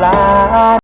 လၢ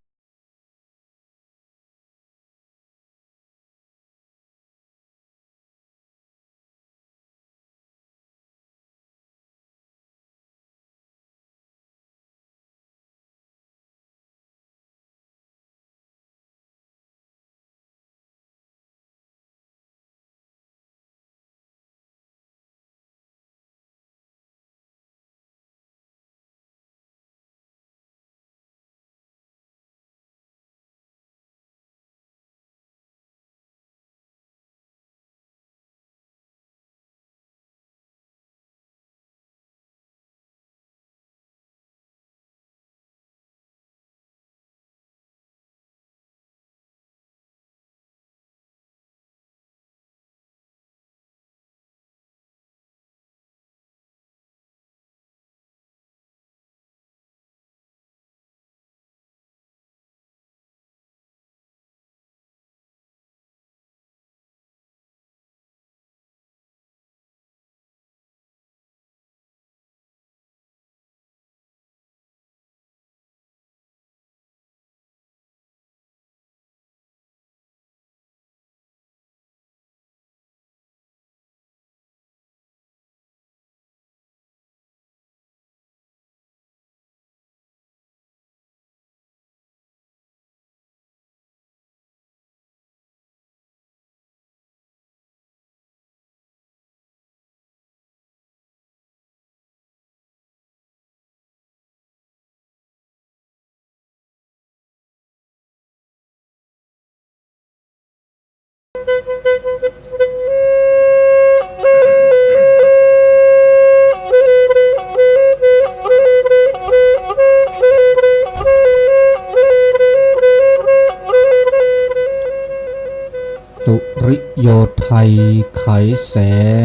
สุริโยไทยไขแส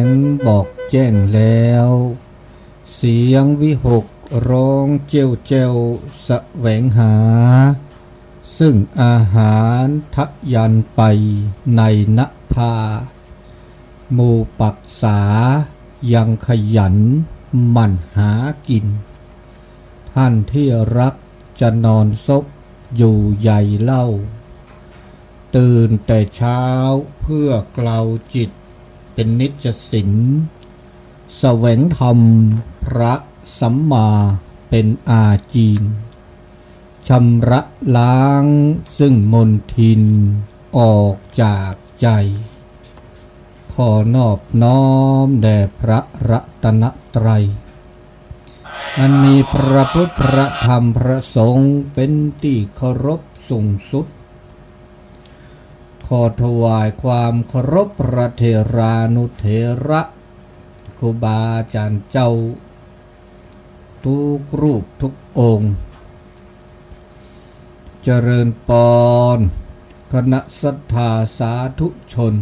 งบอกแจ้งแล้ว เสียงวิหกร้องเจ้วแจ้วแสวงหา ซึ่งอาหารทะยานไปในนภา หมู่ปักษายังขยันหมั่นหากิน ท่านที่รักจะนอนซบอยู่ใหญ่เล่า ตื่นแต่เช้าเพื่อเกลาจิตเป็นนิจสิน แสวงธรรมพระสัมมาเป็นอาจีน ชำระล้างซึ่งมลทินออกจากใจ ขอนอบน้อมแด่พระรัตนตรัย อันมีพระพุทธพระธรรมพระสงฆ์เป็นที่เคารพสูงสุด ขอถวายความเคารพพระเถรานุเถระ ครูบาอาจารย์เจ้า ทุกรูปทุกองค์ เจริญปอน คณะศรัทธาสาธุชน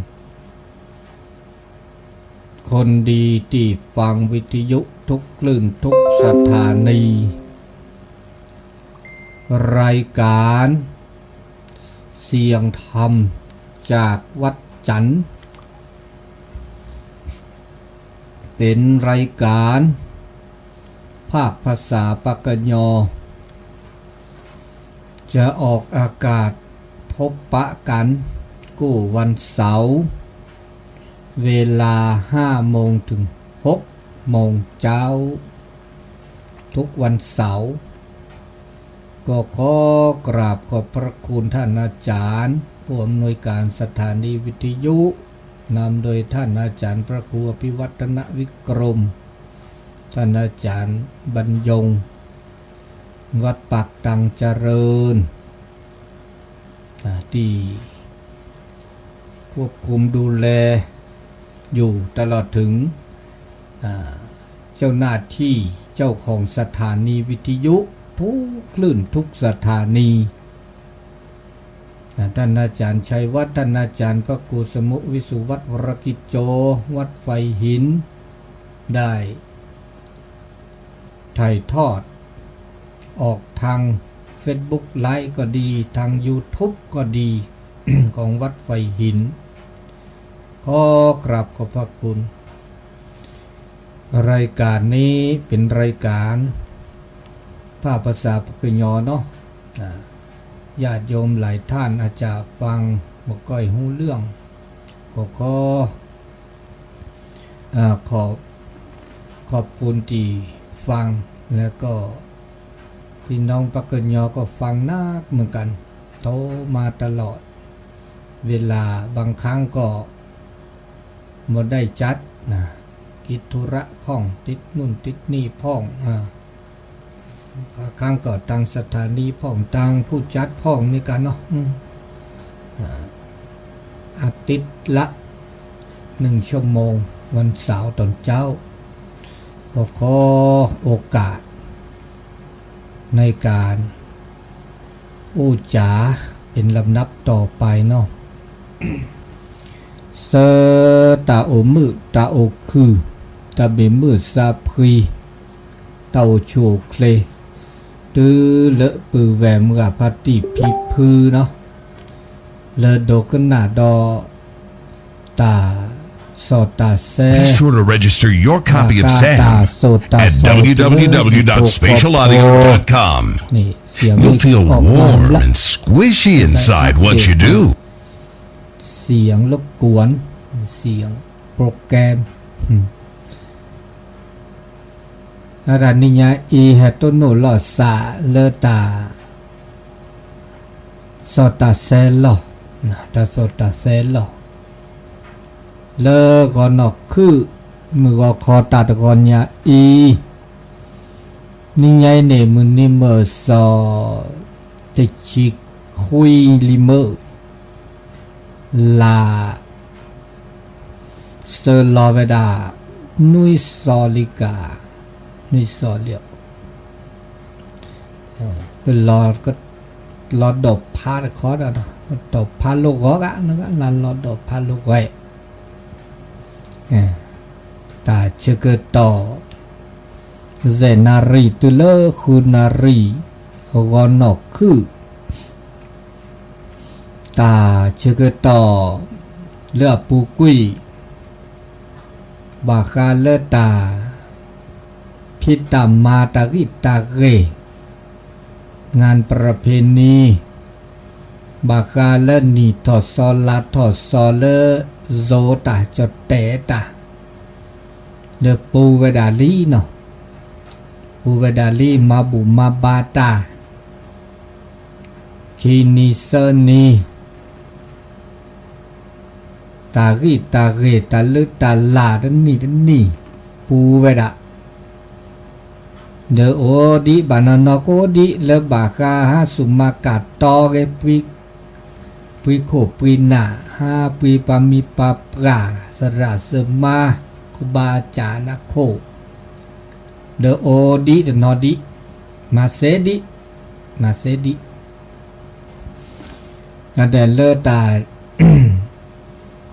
คนดีที่ฟังวิทยุทุกคลื่นทุกสถานี รายการเสียงธรรมจากวัดจันทร์ เป็นรายการภาคภาษาปากกยอ จะออกอากาศพบปะกันกู้วันเสาร์ เวลาห้าโมงถึงหกโมงเช้า ทุกวันเสาร์ ก็ขอกราบขอบพระคุณท่านอาจารย์ ผู้อำนวยการสถานีวิทยุ นำโดยท่านอาจารย์พระครูอภิวัฒนวิกรม ท่านอาจารย์บรรยง วัดปากตังเจริญ อ่า ที่ควบคุมดูแลอยู่ตลอดถึง อ่า เจ้าหน้าที่เจ้าของสถานีวิทยุทุกคลื่นทุกสถานี อ่า ท่านอาจารย์ชัยวัฒน์ ท่านอาจารย์พระครูสมุวิสุวัฒน์ วรกิจโจ วัดไฟหิน ได้ ถ่ายทอดออกทาง Facebook Live ก็ดี ทาง YouTube ก็ดี ของวัดไฟหิน ขอกราบขอบพระคุณ รายการนี้เป็นรายการภาคภาษาปากกยอเนาะ ญาติโยมหลายท่านอาจจะฟังบ่ค่อยรู้เรื่อง ก็ขอ เอ่อ ขอบ ขอบคุณที่ฟัง แล้วก็พี่น้องปากกยอก็ฟังนักเหมือนกัน โทรมาตลอด เวลา บางครั้งก็บ่ได้จัดนะ ติดธุระพ่อง ติดนู่นติดนี่พ่อง อ่า บางครั้งก็ทางสถานีพ่อง ทางผู้จัดพ่องนี่กันเนาะ อืม อ่า อาทิตย์ละหนึ่งชั่วโมง วันเสาร์ตอนเช้า ก็ขอโอกาส ในการอู้จ๋าเป็นลำดับต่อไปเนาะ ဆၢတၢ်အိၣ်မုာ်တၢ်အိၣ်ခုၣ် တၢ်ဘၣ်မုာ်စၢ်ဖှံ တၢ်အိၣ်ဆူၣ်အိၣ်ချ့ တုၤလၢပုၢ်ဝဲၢ်မုၢ်ဂၤဖါတံၢ်ဖံဖုနီၤ လၢဒိကနၣ်ဒီး တၢ်စီၣ်တၢ်ဆဲ Be sure to register your copy of SAND at w w w dot spatial audio dot com. You'll feel warm and squishy inside once you do. เสียงรบกวน เสียงโปรแกรม တၢ်နံၤညါအံၤ ဟဲတိၢ်နီၣ်လီၤစးလၢတၢ် စီၣ်တၢ်ဆဲလီၤ တၢ်စီၣ်တၢ်ဆဲလီၤ လၢဂီၤနီၢ်ခုၣ် မုၢ်ဂီၤခီတၢ်တဂီၤညါအံၤ နံၤညါအံၤန့ၣ် မုၢ်နံၤမုၢ်စီၤ တဆံခွံလံမုၢ် လါ ဆၢလီၤဝဲဒၣ် နွံစီၤလံကၤ နွံစီၤလံ ကလီၤ လီၤဒီးဖးတခီဒီး ဒီးဖးလိာ်ဂီၤဂၤ လၢလီၤဒီးဖးလိာ်ဂီၤ တၢ်ဆၢကတီၢ် ယဲၢ်နၣ်ရံၣ်တုၤလၢဃုနၣ်ရံၣ် ဂီၤနီၢ်ခုၣ် တၢ်ဆၢကတီၢ် လၢအပူၤကွံာ် ဘၣ်ဃးလၢတၢ် ဖံးတၢ်မၤတၢ်ဂံၢ်တၢ်ဂ့ၤ งานประเพณี ဘၣ်ဃးလၢနံၣ်ထီၣ်စီၤလါထီၣ်စီၤလၢ ယိၤတၢ်ကၠီၣ်တဲာ်တၢ် လၢပူၤဝဲဒၣ်လံနီၤ ပူၤဝဲဒၣ်လံ မၤဘူၣ်မၤဘါတၢ် ခံနံၤသၢနံၤ တၢ်ဂံၢ်တၢ်ဂ့ၤ တၢ်လုၢ်တၢ်လၢ်တနံၣ်တနံၣ် ပူၤဝဲဒၣ် ဒီးအိၣ်ဒံး ဘၣ်နီၢ်နီၢ်ကအိၣ်ဒံး လၢဘၣ်ဃးဟးစူၣ်မၤကၢ်တီဂ့ၤ ပှၤခိၣ်ပှၤနၢ် ဟးပှၤပှၤမံၤပှၤပှၢ် သရၣ်သမါ ခူဘၣ်အကၠၣ်နခိၣ် ဒီးအိၣ်ဒံးတနီၤဒံး မၤစဲဒံး မၤစဲဒံး ဒီးလၢတၢ်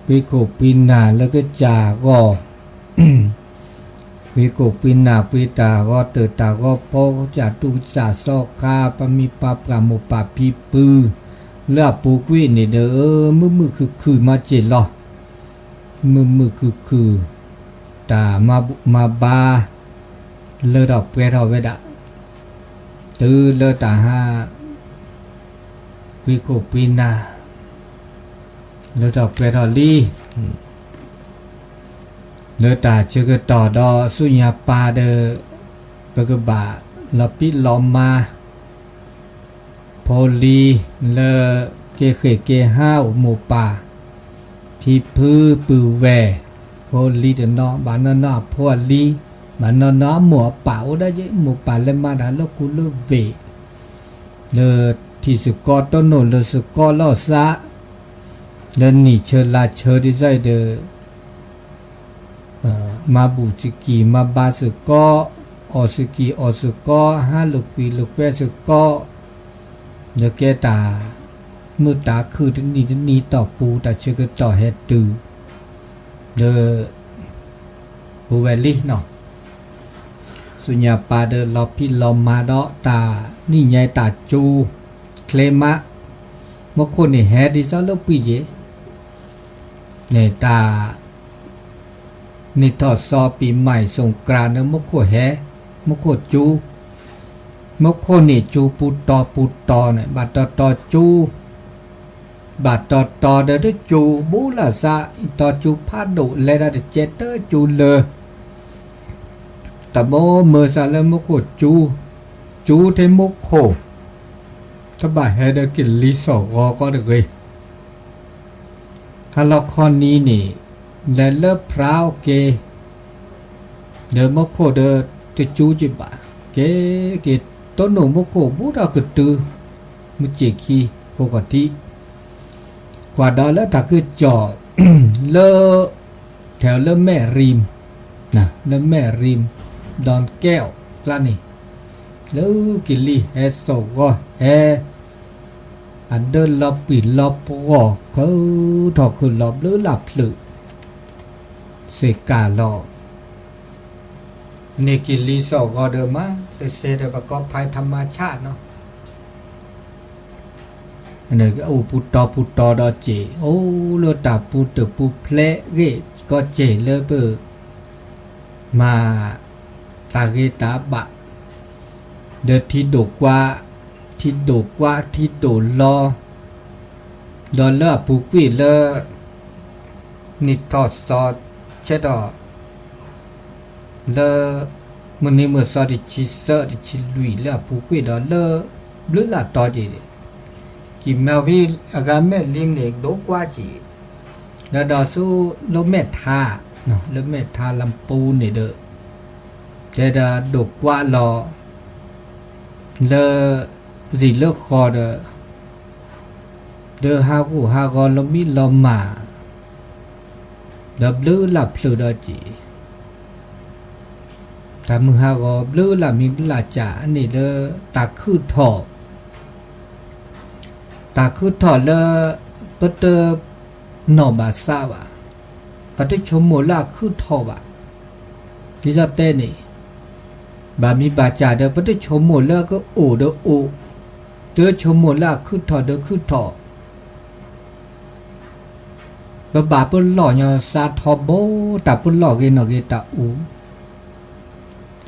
ပှၤခိၣ်ပှၤနၢ်လၢကစၢ်ဂီၢ် ပှၤခိၣ်ပှၤနၢ် ပှၤတၢ်ဂီၤတၢၢ်တၢ်ဂီၤဖိ ကစၢ်တူၢ်ကစၢ်စီၤခါ ပှၤမံၤပှၤပှၢ်မိၢ်ပၢ်ဖံဖု လၢအပူၤကွံာ်န့ၣ်ဒီး မုာ်မုာ်ခုၣ်ခုၣ်မၤစၢၤလီၤ မုာ်မုာ်ခုၣ်ခုၣ် တၢ်မၤဘူၣ်မၤဘါ လၢထီၣ်ပှဲၤထီၣ်ဝဲဒၣ် တုၤလၢတၢ်ဟး ပှၤခိၣ်ပှၤနၢ် လၢထီၣ်ပှဲၤထီၣ်လံ လၢတၢ်ဆၢကတီၢ်ဒီးဆူညါပၤဒီး ပကဘၣ်လီၤပံးလီၤမၤ ဖိလံၤလၢက့ၤဃ့ၢ်က့ၤဟးအိၣ်မိၢ်ပၢ် ဖံဖုပုၢ်ဝဲၢ် ဖိလံၤတနီၤ ဘၣ်နီၢ်နီၢ်အဖိအလံၤ ဘၣ်နီၢ်နီၢ်အမိၢ်အပၢ်အိၣ်ဒၣ်ယဲ မိၢ်ပၢ်လဲၤမၤတၢ်လၢခူလၢဝ့ၢ် လၢထံၣ်စ့ၢ်ကီးတိၢ်နီၣ်လၢစ့ၢ်ကီးလီၤသး လၢနံၣ်ဆၢလါဆၢဒ်သိးအံၤဒီး မၤဘူၣ်စကံၢ်မၤဘါစ့ၢ်ကီး အီၣ်စကံၢ်အီၣ်စ့ၢ်ကီး ဟးလိာ်ကွံာ်လိာ်ကွဲစ့ၢ်ကီး လၢကဲတၢ် မုာ်တၢ်ခုၣ်တနံၣ်တနံၣ်တီၢ်ပူၤ တၢ်ဆၢကတီၢ်ဟဲတုၤ လၢ ပူၤဝဲလံနီၤ ဆူညါပၤဒီးလီၤဖံးလီၤမၤဒီးတၢ်နံၣ်ညါတၢ်ကၠိချ့မး မူခိၣ်န့ၣ်ဟဲဒ်သိးလၢပှံၤယ့ၤ န့ၣ်တၢ် နံၣ်ထီၣ်စီၤပံၤမၢ် စူၣ်ကြၢးန့ၣ် မူခိၣ်ဟဲ မူခိၣ်ကၠိ မူခိၣ်န့ၣ် ကၠူပူတီပူတီန့ၣ် ဘၣ်တီတီကၠူ, ဘၣ်တီတီဒီးတကၠူ ဘူးလၢ်စး အံၤတီကၠူဖးဒိၣ်လဲၤဒၣ်တကဲတကၠူလၢ တဘိမုာ်စးလၢမူခိၣ်ကၠူ, ကၠူထဲမူခိၣ်, တဘၣ်ဟဲဒီးကလံၤစီၣ်ဂီၤကီတဂ့ၤ ဟါလီၤခီနံၤန့ၣ် လဲၤလၢဖရၣ်က့ၤ, ဒီးမူခိၣ်ဒီးတကၠူက့ၤဘၣ်, က့ၤ, က့ၤတိၢ်နီၣ်မူခိၣ်ဘူးဒီးကတုၤ မုၢ်စ့ၢ်ခံ ဖိခီၣ်ထံး, ကွၢ်ဒီးလၢတၢ်ကစီၣ် လၢ ထဲလၢမဲၣ်ရံၣ်, လၢမဲၣ်ရံၣ် ဒီကဲး ကျါန့ၣ်, လၢကလံၤဟဲစီၣ်ဂီၤဟဲ အဒၢလီၤပှံၢ်လီၤပှီၢ် ခုထီၣ်ခုလီၤဘျုးလၢ်ဖျၢၣ် စ့ၢ်ကီးလီၤ. န့ၣ်ကလံၤစီၣ်ဂီၤဒီးမး တစဲးဒီးပကီဖဲထမါဆၣ်နီၤ အိၣ်ပူၤတီၤပူၤတီၤဒီးစ့ၢ် အိၣ်လၢတၢ်ပူၤတၢၢ်ပူၤဖျဲးဂ့ၢ်ကီစ့ၢ်လၢပ မၤတၢ်ဂ့ၤတၢ်ဘၣ် ဒီးထံဒိၣ်ကွၢ်, ထံဒိၣ်ကွၢ်ထံဒိၣ်လီၤ, ဒီးလၢအပူၤကွံာ်လၢ နံၣ်ထီၣ်စီၤဆဲးဒီး လၢ မုၢ်နံၤမုၢ်သီတဆံသၢတဆံလွံၢ်လၢအပူၤကွံာ်ဒီးလၢ ဘျုးလၢ်တီက့ၤ ကံၢ်မဲာ်ဝံအဂၤမဲာ်လံန့ၣ် ဒိကွၢ်က့ၤ လၢဒီးဆူ လၢမဲာ်ထါ, လၢမဲာ်ထါလၢပူၤန့ၣ်ဒီး တဲဒီးဒိၣ်ကွၢ်လီၤ လၢ စံၣ်လၢဃီဒီး ဒီးဟးဂူာ်ဟးဂီၤလီၤမံလီၤမၢ် ဒီးဘျုးလၢ်ဖျၢၣ်ဒီးက့ၤ တၢ်မုၢ်ဟးဂီၤဘျုးလၢ်မံဘျုးလၢ်စၢ် အန့ၣ်လၢ တၢ်ခုၣ်ထီၣ် တၢ်ခုၣ်ထီၣ်လၢ ပတနီၣ်ဘၣ်စးဘၣ်, ပတဆိကမိၣ်လၢအခုၣ်ထီၣ်ဘၣ်. ဒ်သိးတဲန့ၣ် ဘၣ်မံဘၣ်စၢ်ဒီး ပတဆိကမိၣ်လၢကအိၣ်ဒီးအိၣ်, တဆိကမိၣ်လၢအခုၣ်ထီၣ်ဒီးခုၣ်ထီၣ် ပဘၣ်ပလီၢ်ညီစးထီဘိ တၢ်ပလီၢ်ဂ့ၤနီၢ်ဂ့ၤတၢ်အူ,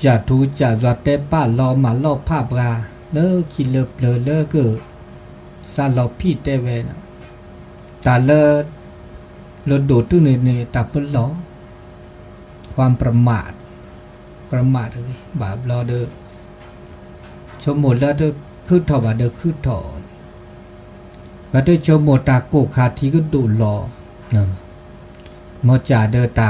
ကၢ်ထူကၢ်ယွၤတဲပာ်လီၤမၢ်လီၤဖးပှၤ လၢခံလၢပျၢၤလၢက စးလီၤဖံးတဲဝဲ, တၢ်လၢ လၢဒိၣ်တုၤန့ၣ်န့ၣ် တၢ်ပလီၢ် ความประมาท ประมาท တဂ့ၤ ဘၣ်ဘျီဒီး ဆိကမိၣ်လၢတခုၣ်ထီၣ်ဘၣ်ဒီးခုၣ်ထီၣ် ပတဆိကမိၣ်တၢ်ကိၢ်ခါထံကဒိၣ်လီၤ, မ်ကၢ်ဒီးတၢ်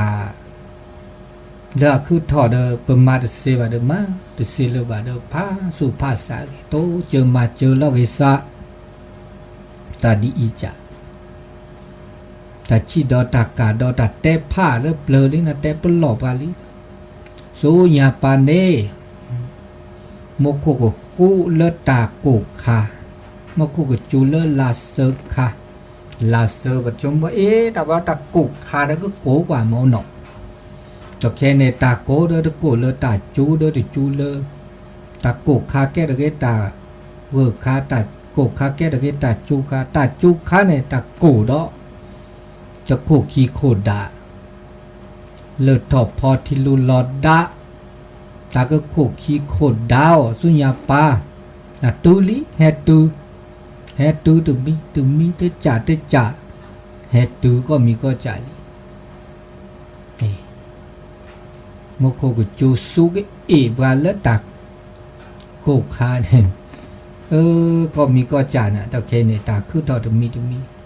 လၢအခုၣ်ထီၣ်ဒီး ပမၤတစ့ဘၣ်ဒီးမၤ, တစ့လၢၤဘၣ်ဒီး ဖးစူၢ်ဖးစးဂ့ၤ တိစၢၤမၤစၢၤလီၤဂ့ၤစး, တၢ်ဒ်အံၤကၢ် တၢ်ဆံးဒီးတၢ်ကၢ်ဒီးတၢ်တဲဖးလၢပျၢၤလံန့ၣ် တဲပလီၢ်ပှၤလံ, ဆူညါပၤန့ၣ် မူခိၣ်ကဃူလၢတၢ်ကိၢ်ခါ, မူခိၣ်ကစူၤလၢလါစၢခါ, လါစၢပဆိကမိၣ်အ့ တၢ်ဘၣ်တၢ်ကိၢ်ခါဒီးကကိၢ်ကွၢ်မ့ၢ်နီၤ, တခဲန့ၣ် တၢ်ကိၢ်ဒီးတကိၢ်လၢတၢ်စူၤဒီးတစူၤလၢ တၢ်ကိၢ်ခါကဲတဂ့ၤတၢ်ဂၢၢ်ခါ, တၢ်ကိၢ်ခါကဲတဂ့ၤတၢ်စူၤခါ, တၢ်စူၤခါန့ၣ် တၢ်ကိၢ်ဒီး တခိၣ်ခံခိၣ်ဒၣ် လၢၢ်ထီၣ်ဖီထံလူလီၤဒါ, တၢ်ကခိၣ်ခံခိၣ်ဒၣ်အီၤဆူညါပၤ, အတုၤလံ ဟဲတုၤ, ဟဲတုၤတမံၤတမံၤတစၢ်တစၢ်, ဟဲတုၤကီၢ်မံၤကီၢ်စၢ်လံ. မူခိၣ်ကစူၤဆူကအ့ၣ်ပှၤလၢတၢ်ကိၢ်ခါန့ၣ်, ကီၢ်မံၤကီၢ်စၢ်န့ၣ် တခဲန့ၣ် တၢ်ခုၣ်ထီၣ်တမံၤတမံၤ,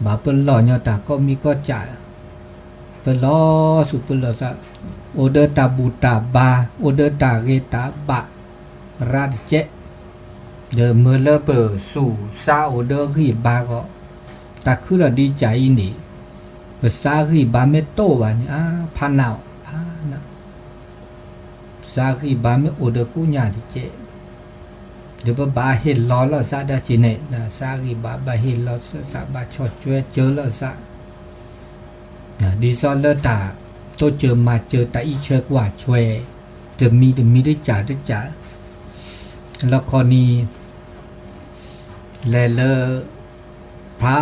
ဘၣ်ပလီၢ်ညီတၢ်ကီၢ်မံၤကီၢ်စၢ်, ပလီၢ်ဆူပလီၢ်ဆါ, အိၣ်ဒီးတၢ်ဘူၣ်တၢ်ဘါ, အိၣ်ဒီးတၢ်ဂ့ၤတၢ်ဘၣ်, ရၤတကဲး, ဒီးမ့ၢ်လၢပစူၢ်စါအိၣ်ဒီးဂံၢ်ဘါဂီၢ်, တၢ်ခုၣ်ထီၣ်ဒ်ကၢ်အံၤန့ၣ်, ပစါဂံၢ်ဘါမ့ၢ်တအိၣ်ဘၣ်န့ၣ် အါဖးနးအီၤ, ဖးနး စါဂံၢ်ဘါမ့ၢ်အိၣ်ဒီးကိညၣ်တကဲး, ဒီးပဘၣ်ဟ့ၣ်လီၤလီၤစးဒၣ်က့ၤန့ၣ်, စါဂံၢ်ဘါဘၣ်ဟ့ၣ်လီၤလီၤစး ဘၣ်ဆီၣ်ထွဲစၢၤလီၤစး, ဒ်သိးလၢတၢ်တိစၢၤမၤစၢၤတၢ်အံးထွဲကွၢ်ထွဲ, တမံၤတမံၤတစၢ်တစၢ်, လီခီနံၤ လဲၤလၢ ဖျါ,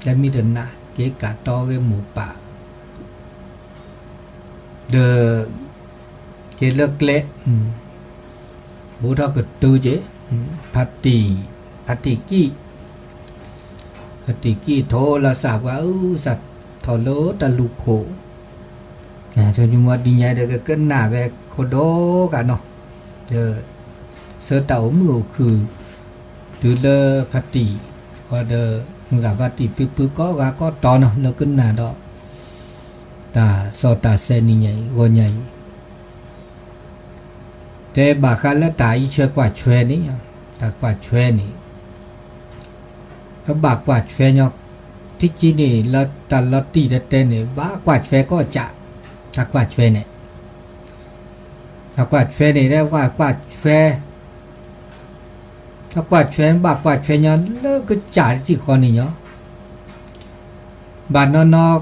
လၢမံတနၤ က့ၤကးတီဂ့ၢ်မိၢ်ပၢ် ဒီး က့ၤလၢကျဲ, ဘူးထီၣ်ကတုၤက့ၤ ဖါတံၢ်, ဖါတံၢ်ကံၣ်, ဖါတံၢ်ကံၣ်ထိးလီၤစၢ်ပှၤအုၣ်စၢ်ထီၣ်လၢတၢ်လူၢ်ခိၣ်, ဆိကမိၣ်ဒ်ညါဒီးကကနၣ်ဝဲခိၣ်ဒီဂၤနီၤ, ဒီး ဆၢတၢ်အိၣ်မုာ်အိၣ်ခုၣ် တုၤလၢဖါတံၢ်, ဃီဒီး မုၢ်ဂၤဖါတံၢ်ပုၢ်ပုၢ်ကိးဂၤကိးတီၤနီၤ လၢကနၣ်ဒီး တၢ်စီတၢ်ဆဲးနံၤညါအံၤ ဂီၤညါအံၤ တဲဘၣ်ဃးလၢတၢ်အံးဆၢကွၢ်ဆွဲန့ၣ်, တၢ်ကွၢ်ဆွဲန့ၣ် ပဘၣ်ကွၢ်ဆွဲညီ, ထံကံန့ၣ် လၢတၢ်လီၤတံၢ်တဲတဲန့ၣ် ဘၣ်ကွၢ်ဆွဲကိးကၢ်, တၢ်ကွၢ်ဆွဲန့ၣ်, တၢ်ကွၢ်ဆွဲန့ၣ် ကွၢ်ကွၢ်ဆွဲ တၢ်ကွၢ်ဆွဲန့ၣ် ဘၣ်ကွၢ်ဆွဲဘၣ်ကွၢ်ဆွဲညီလၢကစၢ်တစံၣ်ဃီန့ၣ်ညီ, ဘၣ်နီၢ်နီၢ်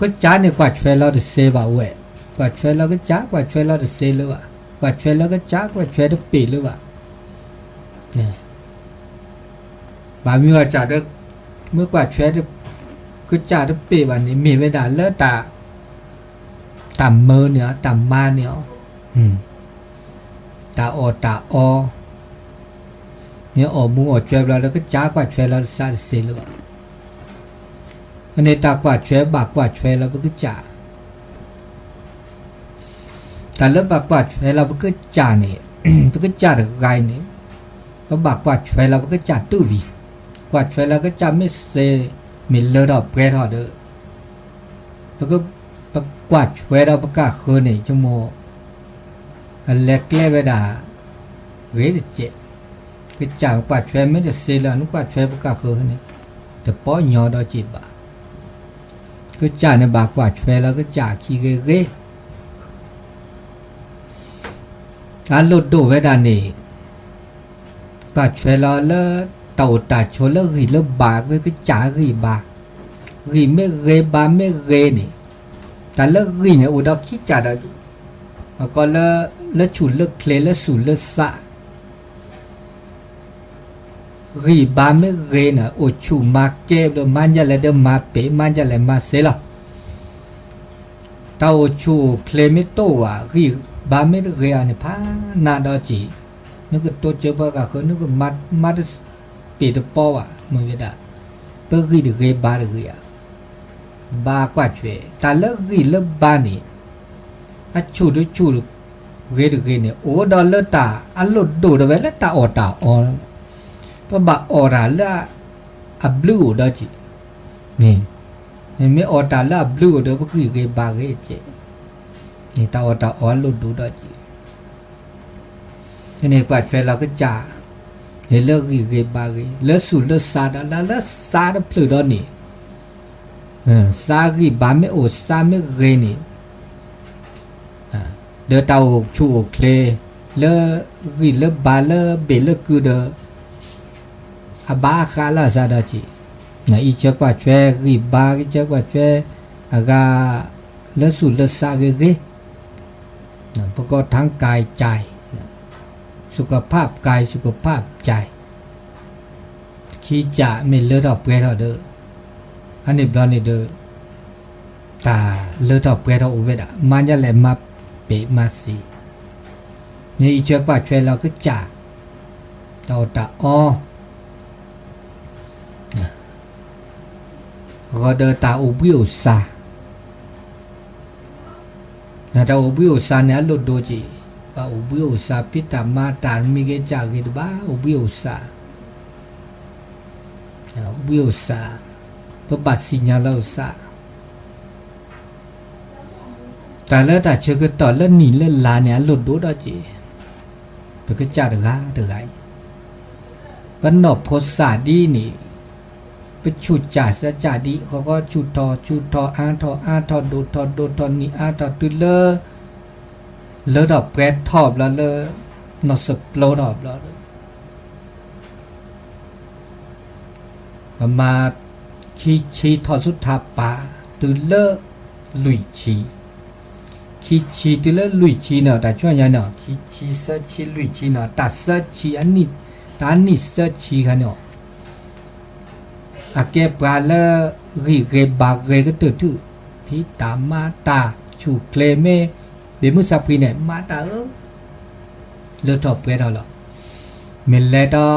ကစၢ်န့ၣ်ကွၢ်ဆွဲလီၤတစ့ဘၣ်ဝဲ, ကွၢ်ဆွဲလီၤကစၢ် ကွၢ်ဆွဲလီၤတစ့လၢၤဘၣ်, ကွၢ်ဆွဲလီၤကစၢ် ကွၢ်ဆွဲတပ့ၢ်လၢၤဘၣ်, ဘၣ်မနုၤအဃိဒီး မ့ၢ်ကွၢ်ဆွဲ ကစၢ်တပ့ၢ်ဘၣ်န့ၣ် မ့ၢ်ဝဲဒၣ်လၢတၢ် တၢ်မၢန့ၢ်အီၤ တၢ်မၤန့ၢ်အီၤ, တၢ်အီၣ်တၢ်အီ, မ့ၢ်အီၣ်မူအီၣ်ဆွဲဘျီလၢကစၢ် ကွၢ်ဆွဲလီၤတစ့လၢၤဘၣ်, အန့ၣ်တၢ်ကွၢ်ဆွဲဘၣ်ကွၢ်ဆွဲလီၤပကစၢ် တၢ်လၢဘၣ်ကွၢ်ဆွဲလီၤပကစၢ်န့ၣ်, ပကစၢ်တဂၤအံၤန့ၣ်, ပဘၣ်ကွၢ်ဆွဲလီၤပကစၢ်တူၢ်လံ, ကွၢ်ဆွဲလီၤကစၢ်မ့ၢ်စ့, မ့ၢ်လၢထီၣ်ပှဲၤထီၣ်ဒီး, ပက, ပကွၢ်ဆွဲဒီးပကၢ်ဃၢၤန့ၣ် ဆိကမိၣ်, အလဲၤကျဲဝဲဒၣ်, ဂ့ၤတစဲး, ကစၢ်ကွၢ်ဆွဲမ့ၢ်တစ့လၢၤ နကွၢ်ဆွဲပကၢ်ဃၢၤန့ၣ်, တပီညီဒီးစ့ၢ်ဘၣ်, ကစၢ်န့ၣ်ဘၣ်ကွၢ်ဆွဲလီၤကစၢ်အခံဂ့ၤဂ့ၤ တၢ်လိၣ်ဒိၣ်ဝဲဒၣ်န့ၣ်, ကွၢ်ဆွဲလီၤလၢတၢ်အိၣ်တၢ်ဆိးလၢဂံၢ်လၢဘါ ဝဲကစၢ်ဂံၢ်ဘါ, ဂံၢ်မ့ၢ်ဂ့ၤဘါမ့ၢ်ဂ့ၤန့ၣ်, တၢ်လၢဂံၢ်န့ၣ် အိၣ်ဒီးခံကၢ်ဒီး, အကီလၢ, လၢဆူၣ်လၢချ့လၢဆူၣ်လၢစး ဂံၢ်ဘါမ့ၢ်ဂ့ၤန့ၣ် အိၣ်ဆူၣ်မၤကဲဘျီ မၤဒ်လဲၣ်ဒီးမၤပ့ၤ မၤဒ်လဲၣ်မၤစ့လီၤ. တၢ်အိၣ်ဆူၣ်အိၣ်ချ့မ့ၢ်တအိၣ်ဘၣ် ဂံၢ်ဘါမ့ၢ်တဂ့ၤအီၤန့ၣ် ဖးနးဒီးစံး, နကတိၤစၢၤပှၤဂၤဃၢၤ နကမၤတပ့ၤတပီဘၣ် မ့ၢ်ဝဲဒၣ် ပဂံၢ်တဂ့ၤဘါတဂ့ၤဧါ. ဘၣ်ကွၢ်ဆွဲ တၢ်လၢဂံၢ်လၢဘါန့ၣ် အဆူၣ်တဆူၣ်ဂ့ၤတဂ့ၤန့ၣ် အိၣ်ဒီးလၢတၢ်အလိၣ်ဒိၣ်ဒီးဝဲလၢတၢ်အီၣ်တၢ်အီ, ပဘၣ်အီၣ်တၢ်လၢအဘျုးအိၣ်ဒီးစံး, မ့ၢ်အီၣ်တၢ်လၢအဘျုးအိၣ်ဒီးပဂံၢ်ဂ့ၤဘါဂ့ၤစဲး, တၢ်အီၣ်တၢ်အီအလိၣ်ဒိၣ်ဒီးစံး ဖဲန့ၣ်ကွၢ်ဆွဲလီၤကစၢ်, လၢဂံၢ်ဂ့ၤဘါဂ့ၤ လၢဆူၣ်လၢစးဒီး လၢစးတဖျၢၣ်ဒီးန့ၣ်, စးဂံၢ်ဘါမ့ၢ်အိၣ်စးမ့ၢ်ဂ့ၤန့ၣ်, ဒီးတၢ်အိၣ်ဆူၣ်အိၣ်ချ့ လၢဂံၢ်လၢဘါလၢဘ့ၣ်လၢကုဒီး အဘၣ်အဃးလၢအစးဒီးစံး, အံးဆၢကွၢ်ဆွဲဂံၢ်ဘါ အံးဆၢကွၢ်ဆွဲအဂၤ လၢဆူၣ်လၢစးဂ့ၤဂ့ၤ, ပကိး ทางกายใจ, สุขภาพกาย สุขภาพใจ, ခံကၢ်မ့ၢ်လၢထီၣ်ပှဲၤထီၣ်ဒီး, အန့ၣ်ဘျီန့ၣ်ဒီး တၢ်လၢထီၣ်ပှဲၤထီၣ်အိၣ်ဝဲဒၣ် မၤဒ်လဲၣ်မၤပ့ၤမၤစ့, နအံးဆၢကွၢ်ဆွဲလီၤကစၢ်, တၢ်အီၣ်တၢ်အီ အဃိဒီးတၢ်အိၣ်ဘှံးအိၣ်စး, တၢ်အိၣ်ဘှံးအိၣ်စးန့ၣ် အလိၣ်ဒိၣ်က့ၤ, ပအိၣ်ဘှံးအိၣ်စးဖံးတၢ်မၤတၢ်မံၤဂ့ၤကၢ်ဂ့ၤတဘၣ် အိၣ်ဘှံးအိၣ်စး, အိၣ်ဘှံးအိၣ်စး, ပဘၣ်စံၣ်ညီၣ်လၢအိၣ်စး တၢ်လၢတၢ်ဆၢကတီၢ်လၢနံၣ်လၢလါန့ၣ် အလိၣ်ဒိၣ်ဒီးက့ၤ, ပကစၢ်တဂၤတဂၤအံၤ, ပနီၢ်ဖိစၢ်ဒ်န့ၣ်, ပဆူၣ်စၢ်စၢ်စၢ်ဒ် ဃီဃီဆူၣ်ထီၣ်ဆူၣ်ထီၣ်အါထီၣ်အါထီၣ်ဒိၣ်ထီၣ်ဒိၣ်ထီၣ်နံၣ်အါထီၣ်တုၤလၢ လၢထီၣ်ပှဲၤထီၣ်ဘျီလၢ နီၢ်စပျိထီၣ်ဘျီဒီး ပမၤခံဆံထီၣ်ဆူထးပာ် တုၤလၢလွံၢ်ဆံ, ခံဆံတုၤလၢလွံၢ်ဆံန့ၣ် တၢ်ဆူညါန့ၣ် ခံဆံသၢဆံလွံၢ်ဆံန့ၣ် တၢ်သၢဆံ, တၢ်နံၣ်သၢဆံခါန့ၣ် အကဲပှၤလၢဂံၢ်ဂ့ၤဘါဂ့ၤကတၢၢ်ထူၣ်, ဖံးတၢ်မၤတၢ်ဆူၣ်ချ့မ့ၢ် ဘၣ်မုၢ်ဆါဖှံန့ၣ် မၤတၢ်အၢ လၢထီၣ်ပှဲၤထီၣ်လီၤ. မ့ၢ်လဲၤဒီး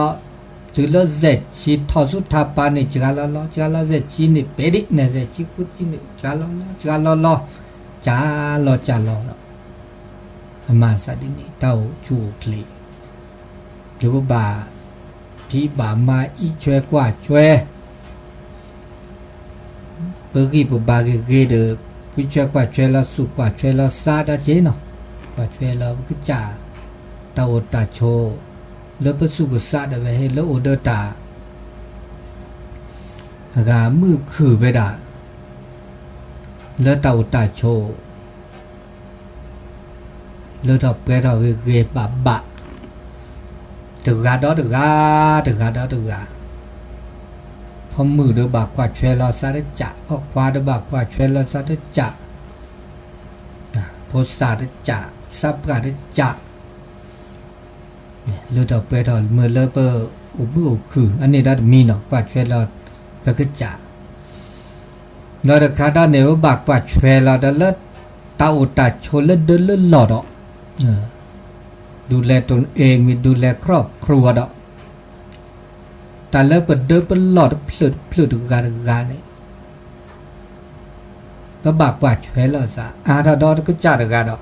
တုၤလၢစဲၣ်ဆံထီၣ်ဆူထးပၤန့ၣ် စှၤလီၤလီၤ, စှၤလီၤစဲၣ်ဆံန့ၣ် ပဲဒံးန့ၣ် စဲၣ်ဆံဃုဆံန့ၣ် စှၤလီၤလီၤ စှၤလီၤလီၤ, ကၢ်လီၤကၢ်လီၤလီၤ. အမၤသးဒ်န့ၣ် တၢ်အိၣ်ဆူၣ်အိၣ်ချ့ ဒီးပဘၣ်ဖံးဘၣ်မၤအံးဆွဲကွၢ်ဆွဲ ပဂံၢ်ပဘါဂ့ၤဂ့ၤဒီး ပဆွဲကွၢ်ဆွဲလီၤသူၣ်ကွၢ်ဆွဲလီၤသးဒီးက့ၤနီၤ, ကွၢ်ဆွဲလီၤပကစၢ် တၢ်အိၣ်တၢ်ဆိး လၢပသူၣ်ပသးဒီးဝဲဟ့ၣ်လၢအိၣ်ဒီးတၢ် အဂၤမုၢ်ခုၣ်ဝဲဒၣ် လၢတၢ်အိၣ်တၢ်ဆိး လၢထီၣ်ပှဲၤထီၣ်ဂ့ၤဂ့ၤဘၣ်ဘၣ်, တဂၤဒီးတဂၤ, တဂၤဒီးတဂၤ, ဖိမုၣ်ဒီးဘၣ်ကွၢ်ဆွဲလီၤသးတကး, ဖိခွါဒီးဘၣ်ကွၢ်ဆွဲလီၤသးတကး, ဖိသၣ်တကး, သးပှၢ်တကး, လၢထီၣ်ပှဲၤထီၣ်မ့ၢ်လၢပအိၣ်မုာ်အိၣ်ခုၣ် အန့ၣ်ဒီးတမံၤနီၤ, ကွၢ်ဆွဲလီၤပကစၢ် ဒီးတခါဒီးန့ၣ် ပဘၣ်ကွၢ်ဆွဲလီၤဒီးလၢ တၢ်အိၣ်တၢ်ဆိးလၢဒၢလၢလီၢ်ဒီး ดูแลตนเอง မ့ၢ် ดูแลครอบครัว ဒီး တၢ်လၢပဒၢပလီၢ်တဖျၢၣ်တဖျၢၣ်တဂၤတဂၤန့ၣ် ပဘၣ်ကွၢ်ဆွဲလီၤသး အါထီၣ်ဒီးတကစၢ်တဂၤ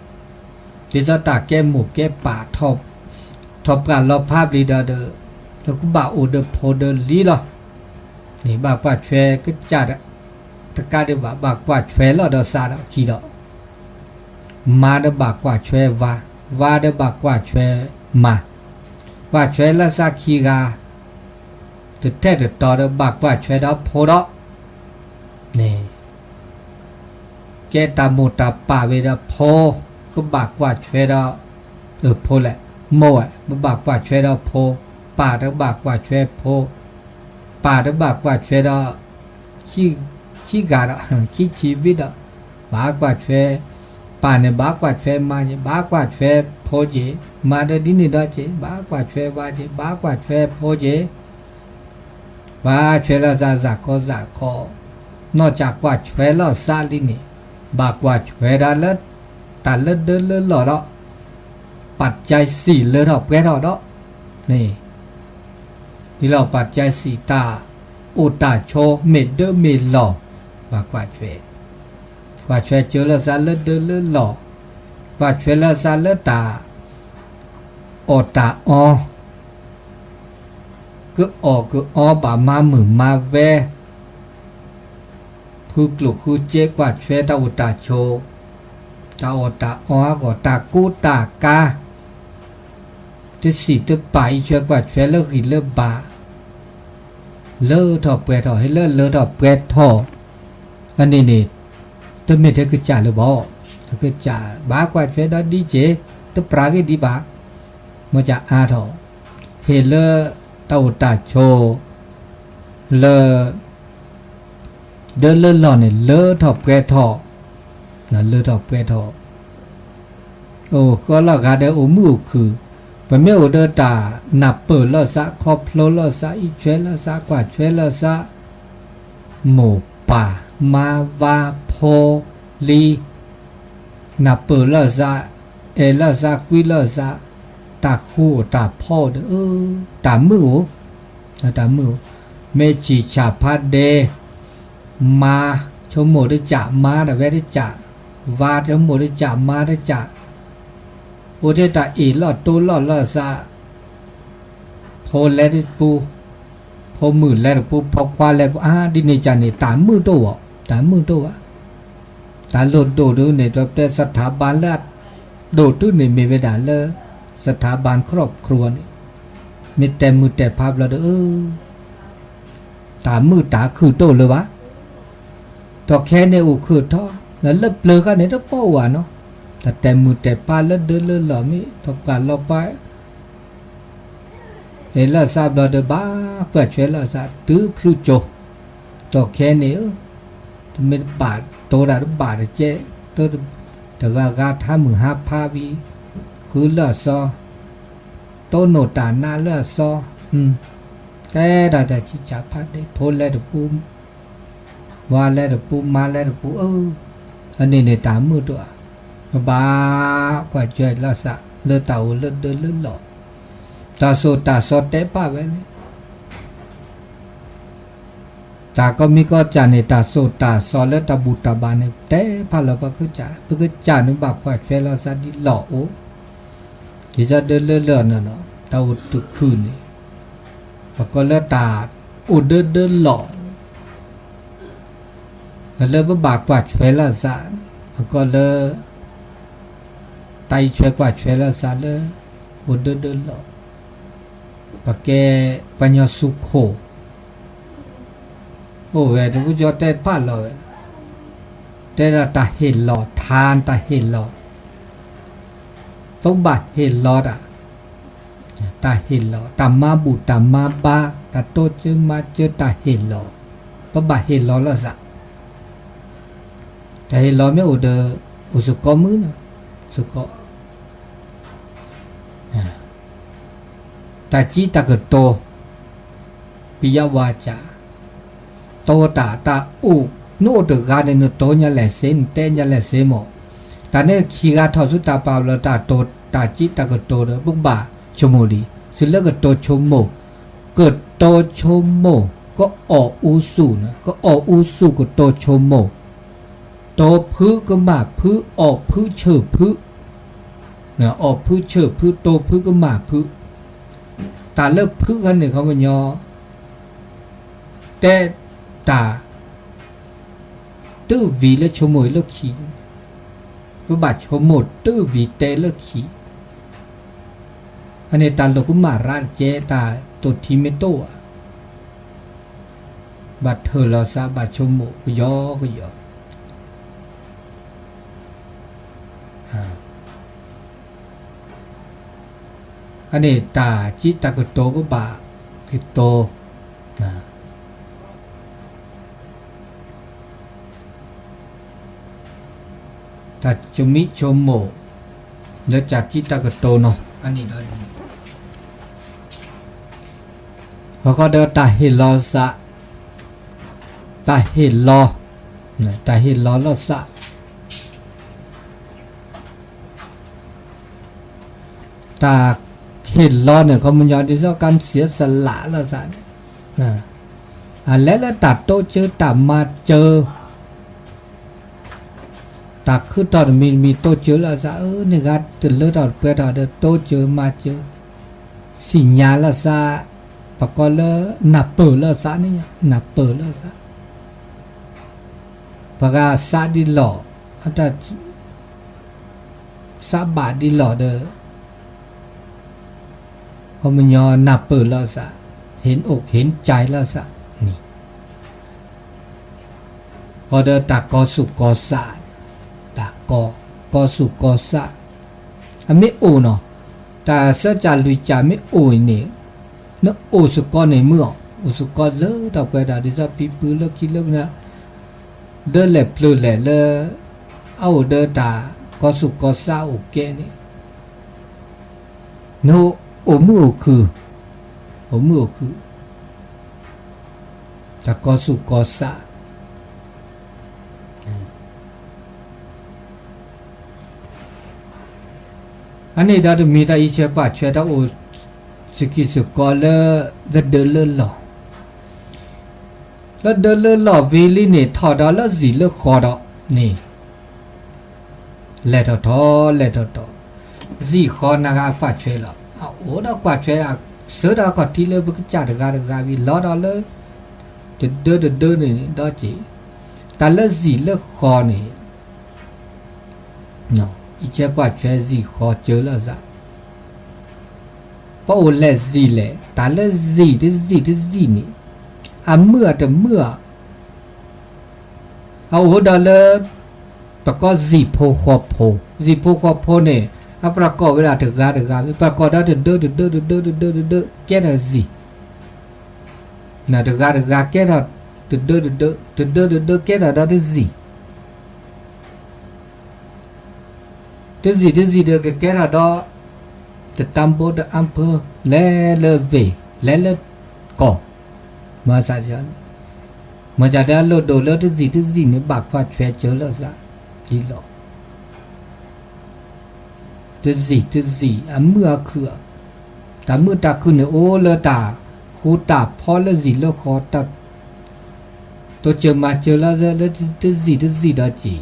ဒီး ဒ်သိးတၢ်ကဲမိၢ်ကဲပၢ် ထီၣ်ပှၢ်လီၤဖးဘျီဒီး ဒီး ဒီးကဘၣ်အိၣ်ဒီးဖိဒီးလံၤလီၤ. န့ၣ်ဘၣ်ကွၢ်ဆွဲကစၢ်တကးဒံးဘၣ် ဘၣ်ကွၢ်ဆွဲလီၤဒီးသးဒီးခံဒီး မါဒီးဘၣ်ကွၢ်ဆွဲဝၤ, ဝၤဒီးဘၣ်ကွၢ်ဆွဲမါ, ကွၢ်ဆွဲလၢသးခံဂၤ တထဲတတီၤဒီးဘၣ်ကွၢ်ဆွဲဒီးဖိဒီး န့ၣ် ကဲတၢ်မိၢ်တၢ်ပၢ်ဝံၤဒီးဖိ ကဘၣ်ကွၢ်ဆွဲဒီး အဖိလဲၣ်, မိၢ်ဝဲ ဘၣ်ကွၢ်ဆွဲဒီးဖိ, ပၢ်တဘၣ်ကွၢ်ဆွဲဖိ, ပၢ်တဘၣ်ကွၢ်ဆွဲဒီး ခံဂၤဒီး ခံဆံဝံၤဒီး ဘၣ်ကွၢ်ဆွဲ, ပၢ်န့ၣ်ဘၣ်ကွၢ်ဆွဲမါက့ၤ, ဘၣ်ကွၢ်ဆွဲဖိက့ၤ, မါဒီးဒ်န့ၣ်ဒီးက့ၤ ဘၣ်ကွၢ်ဆွဲဝၤက့ၤ, ဘၣ်ကွၢ်ဆွဲဖိက့ၤ ကွၢ်ဆွဲလီၤသးစ့ၢ်ကီးစ့ၢ်ကီး, နီၢ်စၢ်ကွၢ်ဆွဲလီၤသးလံန့ၣ် ဘၣ်ကွၢ်ဆွဲဒၣ်လၢ တၢ်လၢဒၢလၢလီၢ်ဒီး ပၢ်ကၠဲစံၣ်လၢထီၣ်ပှဲၤထီၣ်ဒီး န့ၣ် ဒ်လီၤပၢ်ကၠဲစံၣ်တၢ်အိၣ်တၢ်ဆိးမ့ၢ်ဒၢမ့ၢ်လီၢ် ဘၣ်ကွၢ်ဆွဲ, ကွၢ်ဆွဲစၢၤလီၤသးလၢဒၢလၢလီၢ်, ကွၢ်ဆွဲလီၤသးလၢတၢ် အီၣ်တၢ်အီ ကအီၣ်ကအီဘၣ်မၤမုာ်မၤဝဲ, ဃုကျိၣ်ဃုစ့ကွၢ်ဆွဲတၢ်အိၣ်တၢ်ဆိး, တၢ်အီၣ်တၢ်အီအဂီၢ် တၢ်ကူတၢ်ကၤ, တစံၣ်တပၢ်အံးဆွဲကွၢ်ဆွဲလၢဂံၢ်လၢဘါ, လၢထီၣ်ပှဲၤထီၣ် ဟဲလၢလၢထီၣ်ပှဲၤထီၣ်, အန့ၣ်န့ၣ် တမ့ၢ်ထဲကစၢ်လၢၤဘၣ်, ကစၢ်ဘၣ်ကွၢ်ဆွဲဒီးဒ်က့ၤ တပြးဂ့ၢ်ဒံးဘၣ်, မ့ၢ်ကစၢ်အါထီၣ် ဟ့ၣ်လၢတၢ်အိၣ်တၢ်ဆိး လၢ ဒၢလၢလီၢ်န့ၣ် လၢထီၣ်ပှဲၤထီၣ်, လၢထီၣ်ပှဲၤထီၣ်, အိၣ်ဃီလီၤဂာ်ဒီးအိၣ်မုာ်အိၣ်ခုၣ်, ပမ့ၢ်အိၣ်ဒီးတၢ်နၢ်ပၢၢ်လီၤသး ခီဖျိလီၤသး အံးဆွဲလီၤသး ကွၢ်ဆွဲလီၤသး, မိၢ်ပၢ်မါဝၤဖိလံၤ, နၢ်ပၢၢ်လီၤသး, အဲၣ်လီၤသး ကွံလီၤသး, တၢ်ဃူအိၣ်တၢ်ဖိးဒီး တၢ်မုာ်အိၣ်, တၢ်မုာ်အိၣ်, မ့ၢ်ဆံၣ်ဆၣ်ဖးဒဲး, မါဆိကမိၣ်တကး မါတဝဲတကး, ဝၤဆိကမိၣ်တကး မါတကး, အိၣ်ထဲတၢ်အ့ၣ်လီၤတိလီၤလီၤသး, ဖိလဲၤတပူၤ, ဖိမုၣ်လဲၤတပူၤ ဖိခွါလဲၤတပူၤ အါ ဒ်န့ၣ်ကန့ၣ် တၢ်မုာ်တအိၣ်, တၢ်မုာ်တအိၣ်ဘၣ်. တၢ်လိၣ်ဒိၣ်ဒုးန့ၣ် ဒီးပတဲ สถาบัน လၢအဒိၣ်တုၤန့ၣ် မ့ၢ်ဝဲဒၣ်လၢ สถาบันครอบครัว န့ၣ်, မ့ၢ်တဲာ်မုာ်တဲာ်ဖးဘျီဒီး အၢ တၢ်မုာ်တၢ်ခုၣ်တအိၣ်လၢၤဘၣ်. ဒီးခဲအံၤန့ၣ်အိၣ်ခုၣ်ထီၣ်, လၢပျၢၤခါန့ၣ်တပိာ်ဘၣ်နီၤ, တၢ်တဲာ်မုာ်တဲာ်ဖးလၢဒၢလၢလီၢ်မ့ၢ် ထီၣ်ပှၢ်လီၤပှၢ် အဲၣ်လီၤသးဘျီဒီးဘၣ်ကွၢ်ဆွဲလီၤသးတုၤဖုကၠိၤ, ဒီးခဲအံၤန့ၣ် တမ့ၢ်တဘၣ်တိၤတၢ်တဘၣ်တကဲ, တဂၤဂၤထါမုၢ်ဟါဖးဝံၤ, ဃုလၢအသီ, တိၢ်နီၣ်တၢ်နးလၢအသီ, တဲတၢ်တၢ်ဆံးဆၣ်ဖးဒဲး ဖိလဲၤတပူၤ ဝၤလဲၤတပူၤ မါလဲၤတပူၤ အၢ, အန့ၣ်န့ၣ်တၢ်မုာ်တအိၣ်ဧါ. ပဘၣ်ကွၢ်ဆွဲလီၤသး လၢတၢ်အိၣ်လၢဒၢလၢလီၢ်, တၢ်သိၣ်တၢ်သီတဲပာ်ဝဲန့ၣ်, တၢ်ကိးမံၤကိးစၢ်န့ၣ် တၢ်သိၣ်တၢ်သီလၢတၢ်ဘူၣ်တၢ်ဘါန့ၣ် တဲပာ်လီၤပကစၢ်, ပကစၢ်န့ၣ်ဘၣ်ကွၢ်ထွဲလီၤသးဒ်လီၢ်အိၣ်, ဒ်သိးဒၢလၢလၢာ်နီၢ်နီၢ် တၢ်အိၣ်တခူၣ်န့ၣ် ပကိးလၢတၢ်အိၣ်ဒၢဒၢလီၢ် လၢပဘၣ်ကွၢ်ထွဲလီၤသး, ပကိးလၢ တၢ်အံးထွဲကွၢ်ထွဲလီၤသးလၢ အိၣ်ဒၢဒၢလီၢ်, ပကဲပှၤကညီသူခိၣ်, အိၣ်ဝဲတပူၤကၠီတဲတဖၣ်လီၤဝဲ, တဲဒၣ်တၢ်ဟ့ၣ်လီၤ ထါတၢ်ဟ့ၣ်လီၤ, ပကဘၣ်ဟ့ၣ်လီၤတၢ် တၢ်ဟ့ၣ်လီၤ တၢ်မၤဘူၣ်တၢ်မၤဘါ တၢ်တိစၢၤမၤစၢၤတၢ်ဟ့ၣ်လီၤ, ပဘၣ်ဟ့ၣ်လီၤလီၤသး, တၢ်ဟ့ၣ်လီၤမ့ၢ်အိၣ်ဒီး အိၣ်စ့ၢ်ကီးမုၢ်နီၤ, စ့ၢ်ကီး တၢ်စံးတၢ်ကတိၤ ပယဝၤစၢ်, တိတၢ်တၢ်အိၣ် နအိၣ်တဂၤန့ၣ် နတိညါလဲၣ်စ့ နတဲညါလဲၣ်စ့မး, တၢ်န့ၣ်ခံဂၤထီၣ်ဆူတၢ်ပာ်လီၤတၢ်တိၤ တၢ်စံးတၢ်ကတိၤဒီး ပကဘၣ်ဆိကမိၣ်လံ, စံးလၢကတိၤဆိကမိၣ်, ကတိၤဆိကမိၣ် ကအီၣ်အူသူၣ်န့ၣ် ကအီၣ်အူသူၣ်ကတိၤဆိကမိၣ်, တိဖုကမၣ်ဖု အီၣ်ဖုဆၢၣ်ဖု အီၣ်ဖုဆၢၣ်ဖု တိဖုကမၣ်ဖု, တၢ်လၢဖုခါန့ၣ် ခီပညီ တဲတၢ် တုၤဝံၤလၢဆိကမိၣ်အံၤလၢခံ, ပဘၣ်ဆိကမိၣ်တုၤဝံၤတဲလၢခံ, အန့ၣ်တၢ်လိၣ်ကမၣ်ရၣ်တကဲ တၢ်တိၢ်ထံမ့ၢ်တအိၣ်ဧါ, ဘၣ်ထၢၣ်လီၤသး ဘၣ်ဆိကမိၣ်ကယီကယီ အန့ၣ်တၢ်စံးတၢ်ကတိၤပဘၣ်ကတိၤ, တၢ်ဆိမိၣ်ဆိကမိၣ် လၢတၢ်စံးတၢ်ကတိၤနီၤ အန့ၣ်ဒီး အဃိဒီးတၢ်ဟ့ၣ်လီၤသး, တၢ်ဟ့ၣ်လီၤ, တၢ်ဟ့ၣ်လီၤလီၤသး တၢ်ဟ့ၣ်လီၤန့ၣ် ခီပညီဒ်သိး ကစံးစလးလီၤသးန့ၣ်, အလဲၤလၢတၢ်တိစၢၤတၢ်မၤစၢၤ, တၢ်ခုထီၣ်တမံၤတမံၤတိစၢၤလီၤသး, အန့ၣ်ဂၤတလၢထီၣ်ပှဲၤထီၣ်ဒီးတိစၢၤမၤစၢၤ, သ့ၣ်ညါလီၤသး, ပကိးလၢနၢ်ပၢၢ်လီၤသးန့ၣ်, နၢ်ပၢၢ်လီၤသး ပှၤဂၤသးဒ်လီၢ်, အတၢ် သးဘၣ်ဒ်လီၢ်ဒီး ခီပညီနၢ်ပၢၢ်လီၤသး, ဟ့ၣ်အိၣ်ဟ့ၣ်ကၠဲလီၤသးန့ၣ်, ဃီဒီးတၢ်ကီသူၣ်ကီသး, တၢ်ကီ, ကီသူၣ်ကီသး, အမ့ၢ်အိၣ်နီၤ, တၢ်သၢကၢ်လွံၢ်ကၢ်မ့ၢ်အိၣ်အံၤန့ၣ်, နအိၣ်စ့ၢ်ကီးန့ၣ်မုၢ်အီၤ, အိၣ်စ့ၢ်ကီးလၢထီၣ်ပှဲၤဒၣ် ဒ်သိးပံပူလၢခံလၢ ဒၢလဲၣ်ပျၢၤလဲၣ်လၢ အအိၣ်ဒီးတၢ်ကီသူၣ်ကီသးအိၣ်ကဲန့ၣ်, နအိၣ်မုာ်အိၣ်ခုၣ်, အိၣ်မုာ်အိၣ်ခုၣ်, တၢ်ကီသူၣ်ကီသး အန့ၣ်ဒီးတမံၤတၢ်အံးထွဲကွၢ်ထွဲတၢ်အိၣ်စ့ၢ်ကီးစ့ၢ်ကီးလၢ လၢဒၢလၢလီၢ်, လၢဒၢလၢလီၢ်ဝံၤလံန့ၣ် ထီၣ်ဒီးလၢစံၣ်လၢဃီဒီးန့ၣ် လဲၤထီၣ်ထီၣ် လဲၤထီၣ်ထီၣ်, စံၣ်ဃီနၤဂၤကွၢ်ထွဲလီၤ. အအိၣ်ဒီးကွၢ်ထွဲ အစၢၤဒီးအခီၣ်ထံးလၢပကစၢ်တဂၤတဂၤဝံၤ လီၤဒီးလၢ တဒၢတဒၢန့ၣ်ဒီးက့ၤ, တၢ်လၢစံၣ်လၢဃီန့ၣ် အံးထွဲကွၢ်ထွဲစံၣ်ဃီစၢၤလီၤသး ပအိၣ်လဲၤစံၣ်လဲၣ်, တၢ်လၢစံၣ်တစံၣ်တစံၣ်န့ၣ် အမုာ်အတမုာ်ဧါ, အအိၣ်ဒီးလၢ ပကိးစံၣ်ဖိဃီဖိ, စံၣ်ဖိဃီဖိန့ၣ် အပြၢကီၢ်ဝဲဒၣ်တဂၤတဂၤ, ပြၢကီၢ်ဒီးတဒၢတဒၢတဒၢတဒၢတဒၢ ကဲထီၣ်စံၣ်, တဂၤတဂၤကဲထီၣ်တဒၢတဒၢ, တဒၢတဒၢကဲထီၣ်ဒီးတစံၣ် တစံၣ်တစံၣ်ဒီးကကဲထီၣ်ဒီး တတၢ်ဘိတအါဖၢ လဲၤလၢဝ့ၢ် လဲၤလၢကီၢ်, မၤသးဒ်န့ၣ်, မ့ၢ်တၢ်ဒီးအလိၣ်ဒိၣ်လၢတစံၣ်တစံၣ်န့ၣ် ဘၣ်ကွၢ်ထွဲစၢၤလီၤသး ဒ်လီၢ် တစံၣ်တစံၣ် အမုာ်အခုၣ်ဧါ, တၢ်မုာ်တၢ်ခုၣ်န့ၣ်အိၣ်လၢတၢ်ဃူတၢ်ဖိးလၢဇံၣ်လၢဃီ, တိစၢၤမၤစၢၤလၢ လၢတစံၣ်တစံၣ်ဒီးစံၣ်,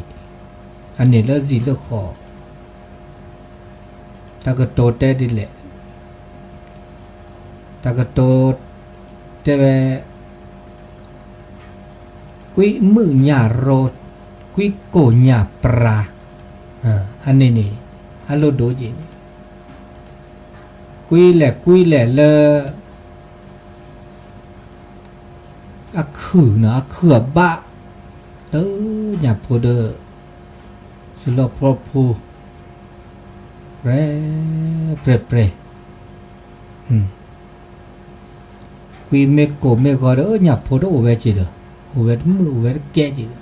အန့ၣ်လၢဇံၣ်လၢဃီ, တၢ်ကတိၤတဲဒ်လဲၣ်, တၢ်ကတိၤတဲဝဲ ကွံမုၣ်ညၣ်ရိ, ကွံကိၣ်ညၣ်ပြၤ, အန့ၣ်န့ၣ် အလိၣ်ဒိက့ၤန့ၣ်, ကွံလဲၣ်ကွံလဲၣ်လၢ အခုၣ်န့ၣ် အခုၣ်အဘၣ်, လၢညၣ်ဖိဒီး စလီၢ်ဖျီဖိ ပြဲ ပြဲ ပြဲ, ကွံမ့ၢ်ကိၣ်မ့ၢ်ဂီၤဒီး ညၣ်ဖိတအိၣ်ဝဲက့ၤဒီး အိၣ်ဝဲတမုာ်အိၣ်ဝဲတကဲက့ၤဒီး ဒ်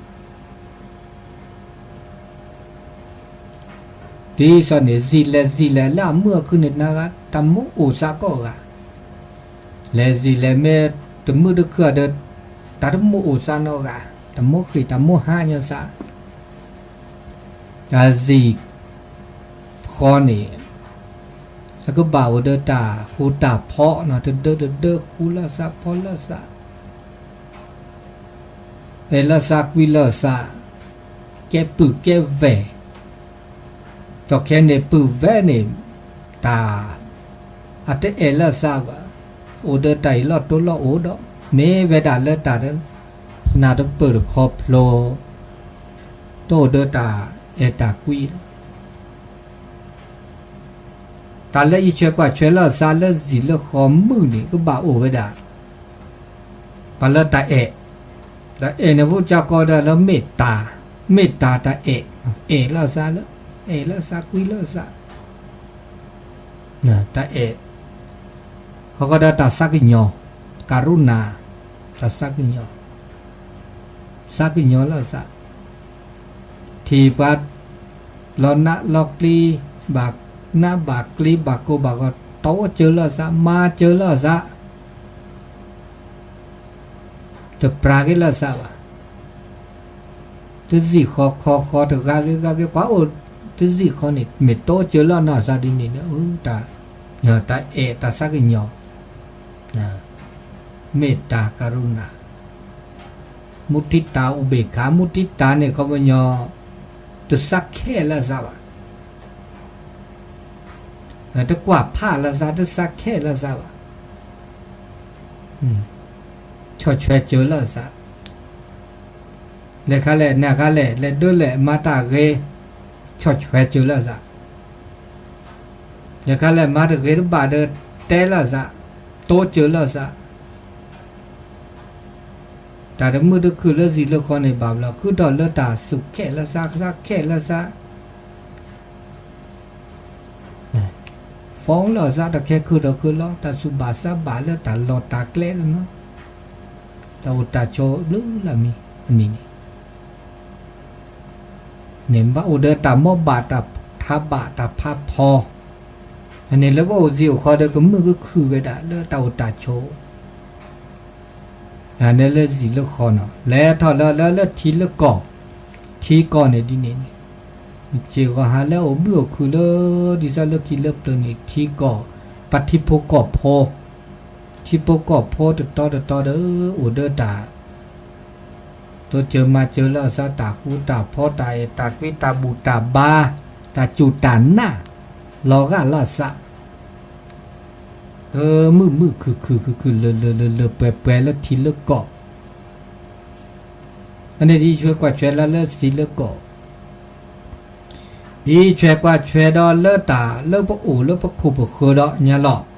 သိးန့ၣ် စံၣ်လဲၤစံၣ်လဲၤလၢအမုာ်အခုၣ်န့ၣ် နဂၤ တၢ်မိၣ်အိၣ်စးကိးဂၤ, လဲၤစံၣ်လဲၤမ့ၢ်တမုာ်တခုၣ်ဒီး တၢ်တမိၣ်အိၣ်စးနီတဂၤ, တၢ်မိၣ်ဃံးတၢ်မိၣ်ဟါညီစး, တၢ်စံၣ်ဃီန့ၣ် အကဘၣ်အိၣ်ဒီးတၢ်ဃူတၢ်ဖိးနီၤ, တဒၢတဒၢဃူလၢစးဖိးလၢစး အဲၣ်လၢစးကွံလၢစး, ကဲပုၢ်ကဲဝဲၢ်, ဒီးခဲန့ၣ်ပုၢ်ဝဲၢ်န့ၣ် တၢ် အတအဲၣ်လၢစးဘၣ်, အိၣ်ဒီးတၢ်အ့ၣ်လိာ်တိလိာ်အိၣ်ဒီး မ့ၢ်ဝဲဒၣ်လၢတၢ် နၢ်တပၢၢ်တခီဖျိ တအိၣ်ဒီးတၢ်အဲၣ်တၢ်ကွံလီၤ. တၢ်လၢအံးထွဲကွၢ်ထွဲလၢစးလၢစံၣ်လၢဃီမုၢ်န့ၣ် ကဘၣ်အိၣ်ဝဲဒၣ် ပှၤလၢတၢ်အဲၣ်, တၢ်အဲၣ်န့ၣ် ဖိကၢ်ကီဒီးလၢမ့ၢ်တၢ်, မ့ၢ်တၢ်တၢ်အဲၣ်, အဲၣ်လၢစးလၢ, အဲၣ်လၢစးကွံလၢစး, တၢ်အဲၣ်, ဟီဃီဒီးတၢ်သးကညီၤ, ကရုဏာ, တၢ်သးကညီၤ, သးကညီၤလၢစး ထံၣ်ပှၤ လီၤနးလီၤကျံ, ဘၣ်နးဘၣ်ကျံ ဘၣ်ကိၢ်ဘၣ်ဂီၤ တိစၢၤလၢစး မၤစၢၤလၢစး, တပြးက့ၤလၢစးဘၣ်. တစံၣ်ဃီခီဃီ တဂၤဂ့ၤဂၤဂ့ၤ ပှၤအိၣ်တစံၣ်ဃီန့ၣ် မ့ၢ်တိစၢၤလၢနီၢ်စးဒ်န့ၣ်ဒီး တၢ်, တၢ်အဲၣ်တၢ်သးကညီၤ မ့ၢ်တၢ်ကရုဏာ, မုထိတာ ဥပေက္ခာ, မုထိတာန့ၣ် ခီပညီ တသးခဲလၢာ်စၢ်ဘၣ်, တကွၢ်ဖးလၢာ်စၢ် တသးခဲလၢာ်စၢ်ဘၣ်, ဆီၣ်ထွဲစၢၤလၢာ်စၢ်, လဲၤခါလဲၣ် နၤခါလဲၣ် လဲၤဒၢလဲၣ် မၤတၢ်ဂ့ၤ, ဆီၣ်ထွဲစၢၤလၢာ်စၢ် လဲၤခါလဲၣ် မၤတဂ့ၤတဘၣ်ဒီး တဲလၢာ်စၢ်, တိစၢၤလၢာ်စၢ်, တၢ်တမုာ်တခုၣ်လၢစံၣ်လၢဃီန့ၣ် ဘၣ်ဘျီ ဃုထီၣ်လၢတၢ်သူၣ်ခဲလၢာ်စၢ် သးခဲလၢာ်စၢ်, ဖီလၢာ်စၢ် တၢ်ခဲခုၣ်ဒီးခုၣ်လီၤ တၢ်သူၣ်ဘၣ်သးဘၣ်လၢတၢ်လီၢ်တၢ်ကျဲလီၤနီၤ, တၢ်အိၣ်တၢ်ဆိးဘျုးလၢမံၤအနံၤန့ၣ် န့ၣ်ဘၣ်အိၣ်ဒီးတၢ်မိၣ်ဘၣ်တၢ်ထါဘၣ်တၢ်ဖးဖီ, အန့ၣ်လၢပအိၣ်စံၣ်အိၣ်ဃီဒီးကမုာ်ကခုၣ်ဝဲဒၣ်လၢတၢ်အိၣ်တၢ်ဆိး, န့ၣ်လၢစံၣ်လၢဃီနီၤ လဲၤထီၣ်လၢလၢလၢထံလၢကီၢ်, ထံကီၢ်န့ၣ်ဒ်န့ၣ်န့ၣ်, စ့ၢ်ကီးဟးလၢအိၣ်ဘုၣ်အိၣ်ခုၣ်လၢ ဒ်သိးလၢခံလၢပျၢၤန့ၣ် ထံကီၢ်, ပှၤထံဖိကီၢ်ဖိ ထံဖိကီၢ်ဖိတတီတတီဒီး အိၣ်ဒီးတၢ် တိစၢၤမၤစၢၤလၢာ်စၢ် တၢ်ဃူတၢ်ဖိး တၢ်အဲၣ်တၢ်ကွံ တၢ်ဘူၣ်တၢ်ဘါ တၢ်စူၢ်တၢ်နာ် လီၤဂာ်လၢာ်စၢ်, မုာ်မုာ်ခုၣ်ခုၣ်ခုၣ်ခုၣ် လၢာ်လၢာ်လၢာ်လၢာ်ပှဲၤပှဲၤလၢထံလၢကီၢ်, အန့ၣ်ဒ်အံးထွဲကွၢ်ထွဲလၢလၢထံလၢကီၢ် အံးထွဲကွၢ်ထွဲဒီးလၢတၢ်လၢပအိၣ်လၢပခိၣ်ပဃၢၤဒီးညါလီၤ.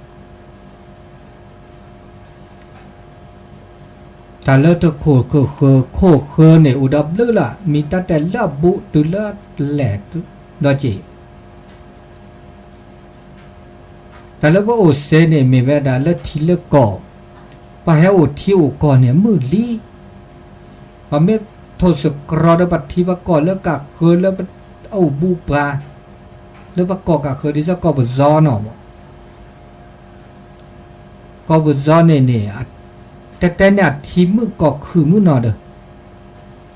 တၢ်လၢတခိၣ်ကဃၢၤ ခိၣ်ဃၢၤန့ၣ် အိၣ်ဒီးဘျုးလၢ မ့ၢ်တၢ်တဲလၢအဘူးတုၤလၢလဲၣ်ဒီးက့ၤ တၢ်လၢပအိၣ်စ့န့ၣ် မ့ၢ်ဝဲဒၣ်လၢထံလၢကီၢ်, ပှၤဟဲအိၣ်ထံအိၣ်ကီၢ်န့ၣ် မုာ်လံ. ပှၤမ့ၢ်ထိၣ်သတြီၤဒီးပှၤထံပှၤကီၢ်လၢကဃၢၤလၢ အအိၣ်ဘူးပှၤ လၢပှၤကီၢ်ကဃၢၤ ဒ်သိးကီၢ်ပယီၤနီၤ ကီၢ်ပယီၤန့ၣ်န့ၣ် တဲတဲန့ၣ်အထံမုာ်ကီၢ်ခုၣ်မုာ်နီၤဒီး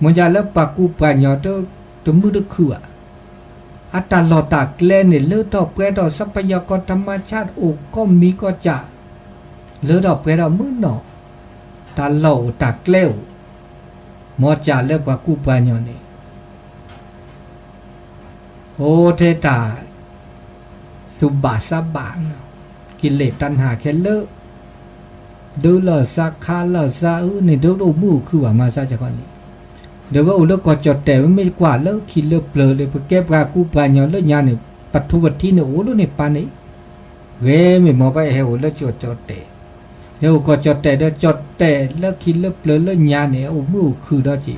မ့ၢ်ယၤလၢပှၤကူပှၤကညီ တမုာ်တခုၣ်ဘၣ်. အတၢ်လီၢ်တၢ်ကျဲန့ၣ် လၢထီၣ်ပှဲၤထီၣ် ทรัพยากรธรรมชาติ အိၣ်ကီၢ်မံၤကီၢ်စဲၣ်, လၢထီၣ်ပှဲၤထီၣ်မုၢ်နီၢ်, တၢ်လီၢ်အိၣ်တၢ်ကျဲအိၣ်, မ်ကၢ်လၢပှၤကူပှၤညီန့ၣ် အိၣ်ထဲတၢ် သူၣ်ဘၣ်သးဘၣ်, ကံလ့းတၢ်နၢ်ခဲလၢာ်, ဒုးလီၤသးခးလီၤသးအုးန့ၣ် ဒုးတအိၣ်မုာ်အိၣ်ခုၣ်ဘၣ်မၤသးစ့ၢ်ကီးန့ၣ်, ဒီးပအိၣ်လၢကီၢ်ကၠီၣ်တဲၣ် ပမ့ၢ်ကွၢ်လၢခံလၢပျၢၤလၢ ပကဲပှၤကူပှၤညီလၢညါန့ၣ် ပထူပထံန့ၣ်အိၣ်လၢန့ၣ်ပၢ်န့ၣ်, ဂ့ၤမ့ၢ်မ်ပဟဲအိၣ်လၢကီၢ်ကၠီၣ်တဲၣ်, ဟဲအိၣ်ကီၢ်ကၠီၣ်တဲၣ်ဒီးကၠီၣ်တဲၣ်လၢခံလၢပျၢၤလၢညါန့ၣ် အိၣ်မုာ်အိၣ်ခုၣ်ဒီးက့ၤ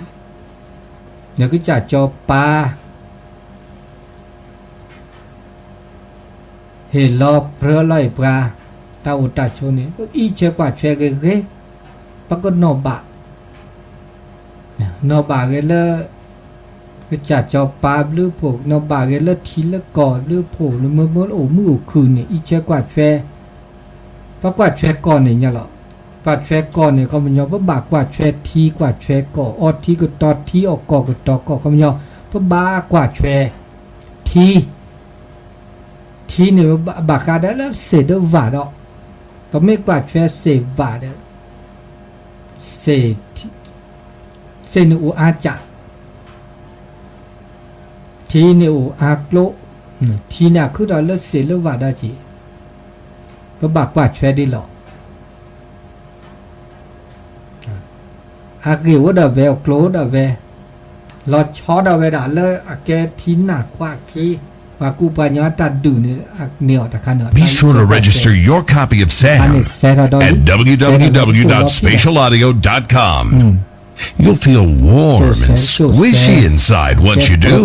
နကစၢ်စီၤပၤ ဟ့ၣ်လီၤပြၢလီၤအံၤပှၤ တၢ်အိၣ်တၢ်ဆိးန့ၣ် အံးဆၢကွၢ်ဆၢဂ့ၤဂ့ၤ, ပကနီၣ်ဘၣ်, နီၣ်ဘၣ်ဂ့ၤလၢ ကစၢ်စီၤပၤဘျုးဖှိၣ်, နီၣ်ဘၣ်ဂ့ၤလၢထံလၢကီၢ်ဘျုးဖှိၣ် လၢမ့ၢ်မ့ၢ်အိၣ်မုာ်အိၣ်ခုၣ်န့ၣ် အံးဆၢကွၢ်ဆၢ, ပကွၢ်ဆၢကီၢ်န့ၣ်ညါလီၤ. ကွၢ်ဆၢကီၢ်န့ၣ် ခီပညီ ပဘၣ်ကွၢ်ဆၢထံကွၢ်ဆၢကီၢ်, အီထံကတီၤထံ အီၣ်ကီၢ်ကတီၤကီၢ် ခီပညီ ပဘၣ်ကွၢ်ဆၢထံ ထံန့ၣ် ဘၣ်ဃးဒီးလၢစ့ၣ်ဒၢဝၣ်ဒီး, ပမ့ၢ်ကွၢ်ဆၢစ့ၣ်ဝၣ်ဒီး စ့ၣ်, စ့ၣ်န့ၣ်အိၣ်အါစၢ်, ထံန့ၣ်အိၣ်အါကျိ, ထံန့ၣ်အခုၣ်ဒီးလၢစ့ၣ်လၢဝၣ်ဒီးက့ၤ, ပဘၣ်ကွၢ်ဆၢဒ်လီၤ. အဂ့ၢ်အိၣ်ဒၣ်ဝဲ အကျိၤအိၣ်ဒၣ်ဝဲ, လီၤဆီဒၣ်ဝဲဒၣ်လၢအကဲထံနၢ်ခွါခံ, ပှၤကူပှၤညီတၢ်ဒုးန့ၣ် အန့ၢ်အီၤတခါန့ၣ် Be sure to register your copy of SAM at w w w dot spatial audio dot com. You'll feel warm and squishy inside once you do.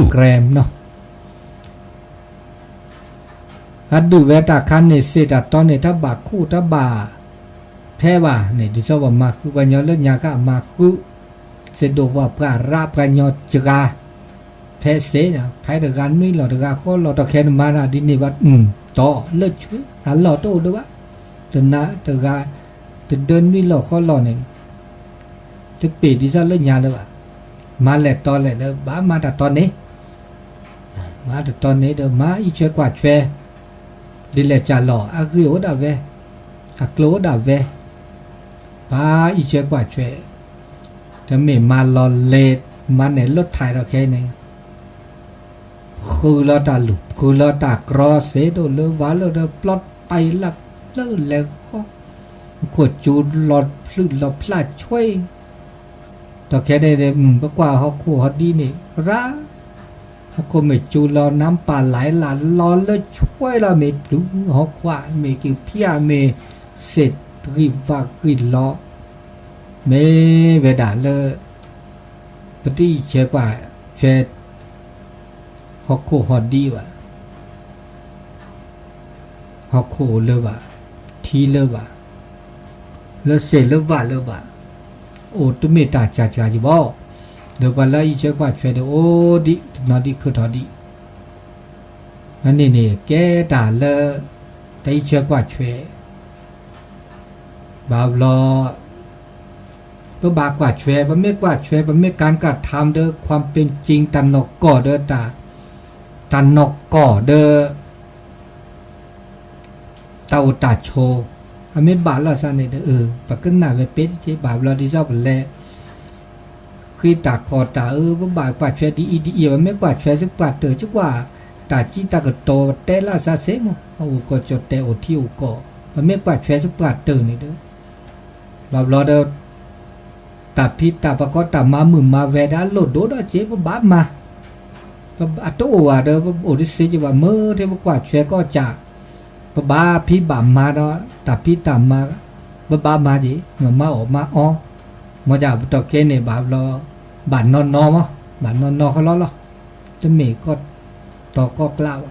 အဒုးဝဲတၢ်ခါန့ၣ် စ့ၢ်တၢ်တီန့ၣ် တၢ်ဘၣ်ခိၣ်တၢ်ဘၣ်ဖဲဘၣ်န့ၣ် ဒ်သိးပမၤဃုပှၤညီလၢညါခါအမၤဃု, စ့ၢ်ဒိၣ်ဝၣ်ပှၤရးပှၤညီစှၤ, ဖဲစ့ၢ်, ဖဲတဂၤနွံလီၢ်တဂၤဃီလီၢ် တၢ်ခဲန့ၣ်မၤတၢ်ဒ်န့ၣ်ဘၣ်, တီလၢဆွ့ အလီၢ်တအိၣ်ဒံးဘၣ်, တနၤတဂၤ, တဒၢနွံလီၢ်ဃီလီၢ်န့ၣ် တပ့ၤဒ်သိးလၢညါလၢၤဘၣ်, မၤလဲၣ်တီလဲၣ်လၢ ဘၣ်မၤတၢ်တီန့ၣ်, မၤတၢ်တီန့ၣ်ဒီး မၤအံးဆၢကွၢ်ဆၢ, ဒ်လဲၣ်ကၢ်လီၤ အဂ့ၢ်အိၣ်ဒၣ်ဝဲ, အကျိၤအိၣ်ဒၣ်ဝဲ, ပှၤအံးဆၢကွၢ်ဆၢ, တမ့ၢ်မၤလီၤလဲၤ, မၤနဲၣ်လၢထံးဒီးခဲအံၤန့ၣ် ဖုးလီၤတၢ်လူၢ် ဖုးလီၤတၢ်ကြီ စ့ၢ်ဒိၣ်လၢဝၤလၢဒီး ပျီတၢ်အံၤလၢပျၢၤလဲၤဃီ, ဟီၣ်ခိၣ်စူၤလီၤဖျုးလီၤဖျးဆွဲ, ဒီးခဲန့ၣ် ပကွၢ်ဟီၣ်ခိၣ်ဟီၣ်ဒံန့ၣ် ရၣ်, ဟီၣ်ခိၣ်မ့ၢ်စူၤလီၤ နါပၢ်လၢ်လၢ်လီၤလၢဆွဲလီၤ မ့ၢ်တုၤဟီၣ်ခွါ မ့ၢ်ကဖံးမ့ၢ်စ့ၢ်ဂံၢ်ဝၣ်ဂံၢ်လီၤ, မ့ၢ်ဝဲဒၣ်လၢ ပတအံးဆၢကွၢ်ဆၢ ဟီၣ်ခိၣ်ဟီၣ်ဒံဘၣ်, ဟီၣ်ခိၣ်အိၣ်လၢၤဘၣ်, ထံလၢၤဘၣ်, လၢစ့ၢ်လၢဝၣ်လၢၤဘၣ်, အိၣ်တမ့ၢ်တၢ်စှၤစှၤက့ၤဘၣ်, ဒီးပှၤလၢအံးဆၢကွၢ်ဆၢဒီးအိၣ်ဒံး တနီၤဒံးခါထီၣ်ဒံး, အန့ၣ်န့ၣ် ကဲတၢ်လၢ တၢ်အံးဆၢကွၢ်ဆၢ ဘၣ်ဘျီ ပဘၣ်ကွၢ်ထွဲ ပမ့ၢ်ကွၢ်ထွဲ ပမ့ၢ်ကၤကၤထၢမ်ဒီး ความเป็นจริง တၢ်နီၢ်ကီၢ်ဒီး တၢ်နီၢ်ကီၢ်ဒီး တၢ်အိၣ်တၢ်ဆိး အမ့ၢ်ဘၣ်လီၤသးန့ၣ်ဒီး ပကနၣ်ဝဲပဲတက့ၢ် ဘၣ်ဘျီဒ်သိးပလဲၤ ဃ့တၢ်ခီၣ်တၢ်အၢ ပဘၣ်ကွၢ်ထွဲဒ်အံၤဒ်အံၤ ပမ့ၢ်ကွၢ်ထွဲစ့ၢ်ပှၤတၢၢ် စ့ၢ်ကွၢ်တၢ်စံးတၢ်ကတိၤတဲလီၤသးစ့ၢ်မး အအိၣ်ကီၢ်ကၠီၣ်တဲာ်အိၣ်ထံအိၣ်ကီၢ် ပမ့ၢ်ကွၢ်ထွဲစ့ၢ်ပှၤတၢၢ်န့ၣ်ဒီး ဘၣ်ဘျီဒီး တၢ်ဖံးတၢ်မၤကီတၢ်မၤမုာ်မၤဝဲဒၣ်အလိၣ်ဒိၣ်ဒီးစ့ၢ် ပဘၣ်မၤ အတအိၣ်ဘၣ်ဒီး ပအိၣ်တသ့က့ၤဘၣ် မ့ၢ်ထဲပကွၢ်ထွဲကီၢ်ကၢ် ပဘၣ်ဖံးဘၣ်မၤဒီး တၢ်ဖံးတၢ်မၤ ပဘၣ်မၤက့ၤ မၤအီၣ်မၤအီ မ့ၢ်ဒ်ပတီၢ်ခဲန့ၣ် ဘၣ်ဘျီ ဘၣ်နီၢ်နီၢ်မး ဘၣ်နီၢ်နီၢ်ဃီလီၤလီၤ တမ့ၢ်ကီၢ်တီကီၢ်ကျါဘၣ်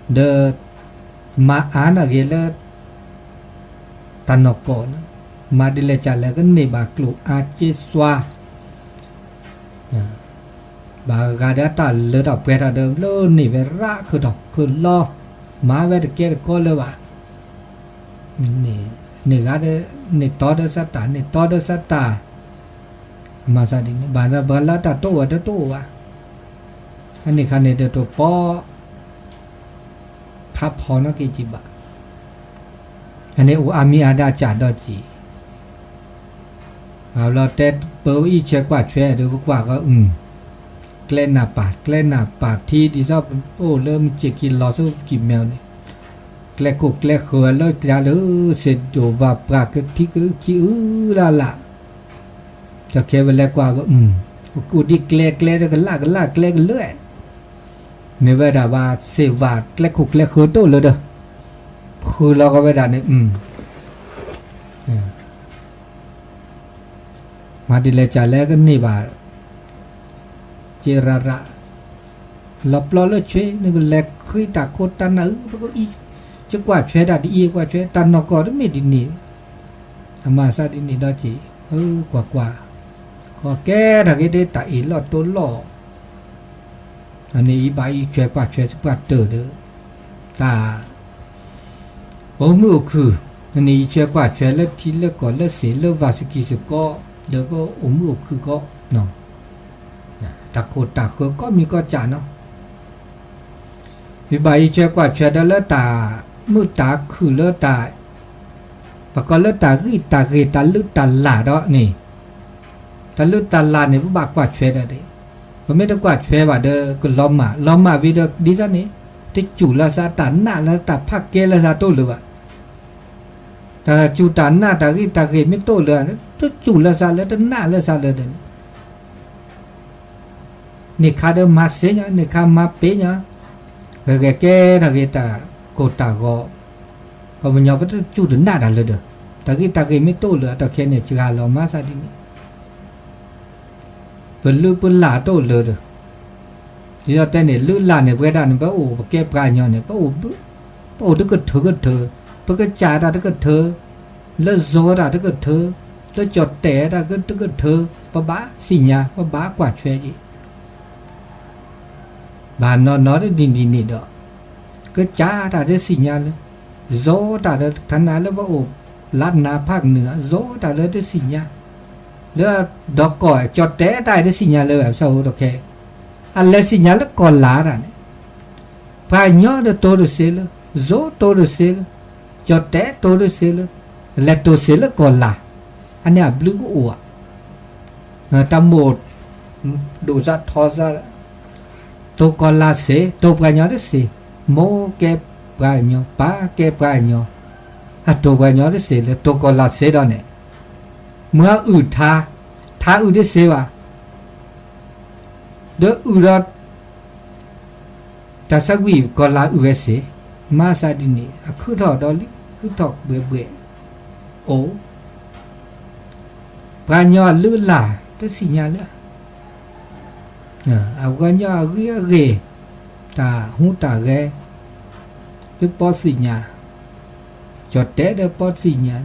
ဒီး မၤအါနာ်က့ၤလၢ တၢ်နီၢ်ကီၢ်န့ၣ် မၤဒ်လဲၣ်ကလဲၣ် ကန့ၢ်ဘၣ်ကျိၣ်အါစ့စွါ ဘၣ်ဂၤဒီးတၢ်လၢတၢ်ပှဲၤထီၣ်ဒီး လၢန့ၢ်ဝဲရၣ်ခုၣ်ထီၣ်ခုၣ်လီၤ မၤဝဲတကဲတကီလၢၤဘၣ် န့ၢ်ဂၤဒီး န့ၢ်တီဒီးသတး န့ၢ်တီဒီးသတး မၤသးဒ်န့ၣ် ဘၣ်ဒီးပှၤလၢတၢ်တအိၣ်ဝဲတအိၣ်ဘၣ် အန့ၣ်ခါန့ၣ်ဒီးတပီ ထးဖီနီၣ်က့ၤက့ၤဘၣ်, အန့ၣ်အိၣ်အါမံၤအါဒၣ်ကးဒီးက့ၤ ဘၣ်ဘျီတဲပၢအံၣ်ဆၢကွၢ်ဆွဲဒီး ပကွၢ်ကီ ကျဲနၢ်ပၢ် ကျဲနၢ်ပၢ်ထံ ဒ်သိးပအိၣ်လၢမုၢ်စ့ၢ်ကီးလီၤဆိကံၢ်မဲာ်န့ၣ်, ကျဲခိၣ်ကျဲဃၢၤလၢကျါလၢ စ့ၢ်ဒိၣ်ဘၣ်ပှၤကထံကအုခံအုလၢ်လၢ်, ဒီးခဲဝဲလဲၤကွၢ်ဝဲ ကူၣ်ဒ်ကျဲကျဲဒီးကလၢ်ကလၢ်ကျဲကလၢာ် မ့ၢ်ဝဲဒၣ်ဘၣ် စ့ၢ်ဝၣ်ကျဲခိၣ်ကျဲဃၢၤတအိၣ်လၢၤဒီး ဖုလီၤကီးဝဲဒၣ်န့ၣ်, မၤဒ်လဲၣ်ကလဲၣ်ကန့ၢ်ဘၣ် က့ရၤရၤ လီၤပျီလၢဆွ့ နကလဲၤဃ့တၢ်ခိတၢ်နၢ်အု ပကအံၤ ကကွၢ်ဆွဲတၢ်ဒ်အံၤ ကွၢ်ဆွဲတၢ်နီၢ်ကီၢ်တမ့ၢ်ဒ်န့ၣ်, အမၤသးဒ်န့ၣ်ဒီးက့ၤ ကွၢ်ကွၢ်, ကီကဲထီၣ်က့ၤဒ်တၢ်အ့ၣ်လိာ်တိလိာ် အန့ၣ်အံၤဘၣ်အံၤဆွဲကွၢ်ဆွဲပှၢ်တၢၢ်ဒီး တၢ် အိၣ်မုာ်အိၣ်ခုၣ်, အန့ၣ်အံၤဆွဲကွၢ်ဆွဲလၢထံလၢကီၢ်လၢစ့ၣ်လၢဝၤစကံစကီ ဒီးပအိၣ်မုာ်အိၣ်ခုၣ်ကီ, တၢ်ခိၣ်တၢ်ဃၢၤကီမံၤကီစးနီၤ, ဝံၤဘၣ်အံၤဆွဲကွၢ်ဆွဲဒီးလၢတၢ်မုာ်တၢ်ခုၣ်လၢတၢ် ပကိးလၢတၢ်ဂံၢ်တၢ်ဂ့ၤတၢ်လုၢ်တၢ်လၢ်ဒီးန့ၣ်, တၢ်လုၢ်တၢ်လၢ်န့ၣ် ပဘၣ်ကွၢ်ဆွဲဒၣ်ဒ်, ပမ့ၢ်တကွၢ်ဆွဲဘၣ်ဒီးကလီၤမၢ်, လီၤမၢ်ဝံၤဒီးဒ်သိးန့ၣ်, တစူၢ်လၢသးတၢ်နာ်လၢတၢ်ဖးကဲလၢသးတအိၣ်လၢၤဘၣ်, တၢ်စူၢ်တၢ်နာ်တၢ်ဂံၢ်တၢ်ဂ့ၤမ့ၢ်တအိၣ်လၢၤ, တစူၢ်လၢသးလၢတနာ်လၢသးလၢၤဒီးန့ၣ် န့ၣ်ခါဒီးမၤသ့ညါ, န့ၣ်ခါမၤပ့ၤညါ, ဂဲၤဂဲၤကဲထီၣ်က့ၤတၢ်ကိၢ်တၢ်ဂီၤ, ပှၤကညီပတစူၢ်တနာ်တၢ်လၢၤဒီး, တၢ်ဂံၢ်တၢ်ဂ့ၤမ့ၢ်တအိၣ်လၢၤ အတၢ်ခဲန့ၣ် စှၤလီၤမၤသးဒ်န့ၣ်, ပလုၢ်ပလၢ်တအိၣ်လၢၤဒီး, ဒ်သိးတဲန့ၣ် လုၢ်လၢ်န့ၣ် ပဝဲဒၣ်န့ၣ် ပအိၣ်ပကဲပှၤကညီန့ၣ်, ပအိၣ်တကထၢကထၢ, ပကစၢ်တၢ်တကထၢ, လၢဇီၤတၢ်တကထၢ, လၢကၠီၣ်တဲာ်တၢ်တကထၢ, ပဘၣ်သ့ၣ်ညါ ပဘၣ်ကွၢ်ဆွဲက့ၤ ဘၣ်နီၢ်နီၢ်ဒ်ဒ်န့ၣ်ဒီး, ကစၢ်တၢ်တသ့ၣ်ညါလၢ, ယီၤတၢ်ဒီးထနၢ်လၢပအိၣ်လါနၤဖးကနုာ်, ယီၤတၢ်လၢတသ့ၣ်ညါ, လၢဒီးကီၢ်ကၠီၣ်တဲာ်တၢ်တသ့ၣ်ညါလၢၤဘၣ် ပဆၢဖိတခဲ, အလဲၤသ့ၣ်ညါလၢကီၢ်လၤတၢ်န့ၣ်, ပှၤကညီဒီးတိၤတသ့လၢ, ယီၤတိၤတသ့လၢ, ကၠီၣ်တဲာ်တိၤတသ့လၢ, လဲၤတိၤသ့လၢကီၢ်လၤ, အန့ၣ်အဘျုးကအိၣ်ဧါ တၢ်မိၣ် ဒိၣ်စးထီစး, တိၤကီၢ်လၤသ့, တိၤပှၤကညီတသ့, မိၢ်ကဲပှၤကညီ, ပၢ်ကဲပှၤကညီ, အတိၤပှၤကညီတသ့လၢ တိၤကီၢ်လၤသ့ဒီးန့ၣ်, မ့ၢ်အုၣ်ထါ, ထါအုၣ်တသ့ဘၣ်, ဒီးအုၣ်ဒီး တၢ်သးဝံၣ်ကီၢ်လၤအုၣ်ဝဲသ့, မၤသးဒ်န့ၣ် အခုၣ်ထီၣ်ဒီးလံ, ခုၣ်ထီၣ်ဘှဲးဘှဲး, အိၣ် ပှၤကညီအလုၢ်အလၢ် တသ့ၣ်ညါလၢ အပှၤကညီအဂ့ၤအဂ့ၤ, တၢ်ဟူးတၢ်ဂဲၤ, သုပီသ့ၣ်ညါ, ကၠီၣ်တဲာ်ဒီးပီသ့ၣ်ညါ,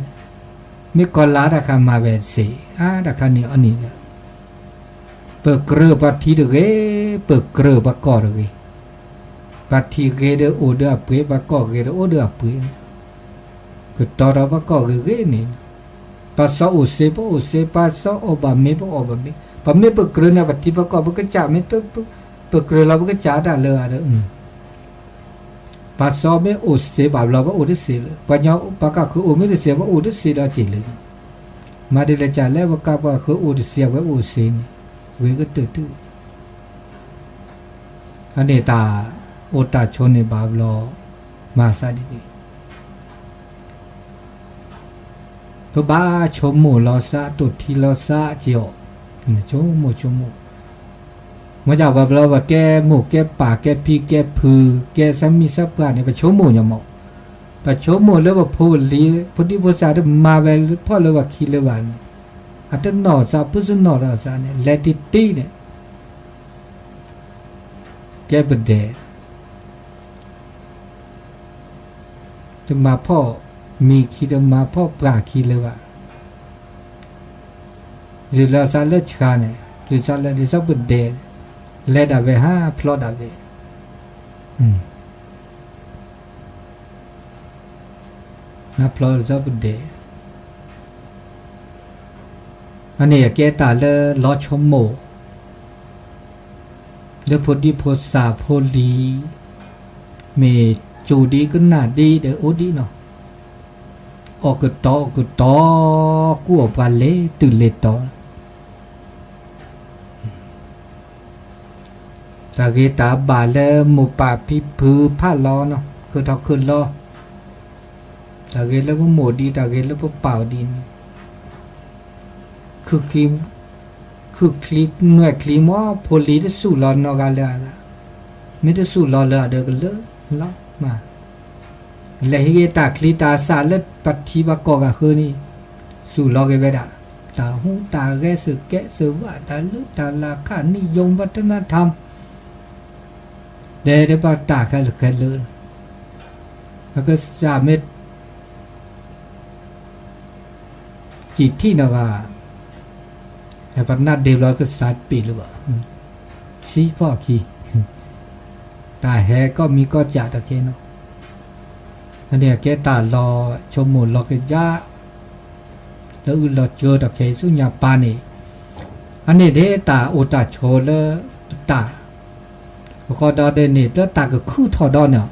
မ့ၢ်ကီၢ်လၤတၢ်ခါမၤဝဲသ့, အါတၢ်ခါန့ၣ်အီၤန့ၣ်ဒီး, ပကြၢးပှၤထံတဂ့ၤ, ပကြၢးပှၤကီၢ်တဂ့ၤ, ပှၤထံဂ့ၤဒီးအိၣ်ဒီးအပှ့ၤ, ပှၤကီၢ်ဂ့ၤဒီးအိၣ်ဒီးအပှ့ၤ, ကတီၤဒီးပှၤကီၢ်ဂ့ၤဂ့ၤန့ၣ်, ပှၤစီၤအိၣ်သ့ ပအိၣ်သ့, ပှၤစီၤအီၣ်ဘၣ်မ့ၤ ပအီၣ်ဘၣ်မ့ၤ, ပမ့ၢ်ပကြၢးန့ၣ်ပထံပကီၢ် ပကစၢ်မ့ၢ်တ, ပကြၢးလီၤပကစၢ်တၢ်လၢၤဒီး, ပှၤစီၤမ့ၢ်အိၣ်သ့ဘၣ်ဘျီ ပအိၣ်တသ့လၢၤ, ပှၤကီၢ်ဃုအိၣ်မ့ၢ်တသ့ ပအိၣ်တသ့ဒီးက့ၤလၢၤ, မၤဒ်လဲၣ်ကလဲၣ် ပကီၢ်ပှၤဃုအိၣ်တသ့ အဝဲအိၣ်သ့န့ၣ်, ဂ့ၤကတၢၢ်တုၤ အန့ၣ်တၢ်အိၣ်တၢ်ဆိးန့ၣ်ဘၣ်ဘျီ, မၤသးဒ်န့ၣ်, ပဘၣ်ဆိကမိၣ်လီၤသး တိၢ်ထံလီၤသးက့ၤအီၤ, ဆိကမိၣ်ဆိကမိၣ်, မ့ၢ်ဒ်ဘၣ်ဘျီ ပကဲမိၢ်ကဲပၢ် ကဲဖံကဲဖု ကဲသးမံသးပှၢ်န့ၣ် ပဆိကမိၣ်ညီမး, ပဆိကမိၣ်လၢပဖိပလံၤ ဖိဒံဖိသၣ်တမၤဝဲဖီၣ်လၢၤဘၣ်ခံလၢၤဘၣ်န့ၣ်, အတနီၣ်သး ဖုသနီၣ်ထီၣ်သးန့ၣ် လဲၤတံၢ်တံၢ်န့ၣ် ကဲပဒဲး, တမၤဖီၣ်မံၤခံ တမၤဖီၣ်ပှၢ်ခံလၢၤဘၣ်, ယုၢ်လီၤသးလၢဆှါန့ၣ် ယုၢ်သးလၢဒ်သိးပဒဲး, လဲၤဒၣ်ဝဲဟးဖျီဒၣ်ဝဲ ဟးဖျီဒ်သိးပဒဲး, အန့ၣ်အကဲတၢ်လၢလီၤဆိကမိၣ် လၢဖိဒံဖိသၣ်ဖိလံၤ မ့ၢ် ကၠိဒ်ကနၣ်ဒ်ဒီးအိၣ်ဒ်နီၤ, အီၣ်ကတီၤအီၣ်ကတီၤ, ကူၣ်အီၣ်ပှၤလဲၤတုၤလဲၤတီၤ တၢ်ဂ့ၤတၢ်ဘၣ်လၢမိၢ်ပၢ်ဖံဖုဖးလီၤနီၤ, ခုၣ်ထီၣ်ခုၣ်လီၤ, တၢ်ဂ့ၤလၢပမိၢ်ဒ် တၢ်ဂ့ၤလၢပပၢ်အီၤဒ်န့ၣ်, ခုၣ်ချံနွဲၣ်ချံမ့ၢ်ဖိလံၤတစူၢ်လီၤနီတဂၤလၢၤ, မ့ၢ်တစူၢ်လီၤလၢၤဒီးကလၢာ်လီၤမး, လဲၤဟံးဂ့ၤတၢ်ချံတၢ်စးလၢပထံပကီၢ်ဂၤဃၢန့ၣ်, စူၢ်လီၤက့ၤဝဲဒၣ်, တၢ်ဟူးတၢ်ဂဲၤ စူၢ်ကဲစူၢ်ဝး တၢ်လုၢ်တၢ်လၢ် ခါနံၣ်ယိၤ ဝးတနါထၢမ် တဲဒ်ပတၢ်ခဲလၢာ်ခဲလၢာ်, အကစၢ်မ့ၢ် စံးထံၣ်နီၢ်ဂၤ, ပနၢ်ဒ့ဘျီကစၢ်တပ့ၤလၢၤဘၣ်, စံဖီၣ်ခံ, တၢ်ဟဲကီၢ်မံကီၢ်စးတၢ်ခဲနီၤ, အန့ၣ်အကဲတၢ်လီၤဆိကမိၣ်လီၤကယၢ် လၢအုၣ်လီၤစၢတၢ်ခဲအံၤဆူညါပၢ်န့ၣ်, အန့ၣ်ဒ်တၢ်အိၣ်တၢ်ဆိးလၢပတၢ်, အဃိဒီးဒ်န့ၣ် လၢတၢ်ကခုၣ်ထီၣ်ဒီးန့ၣ်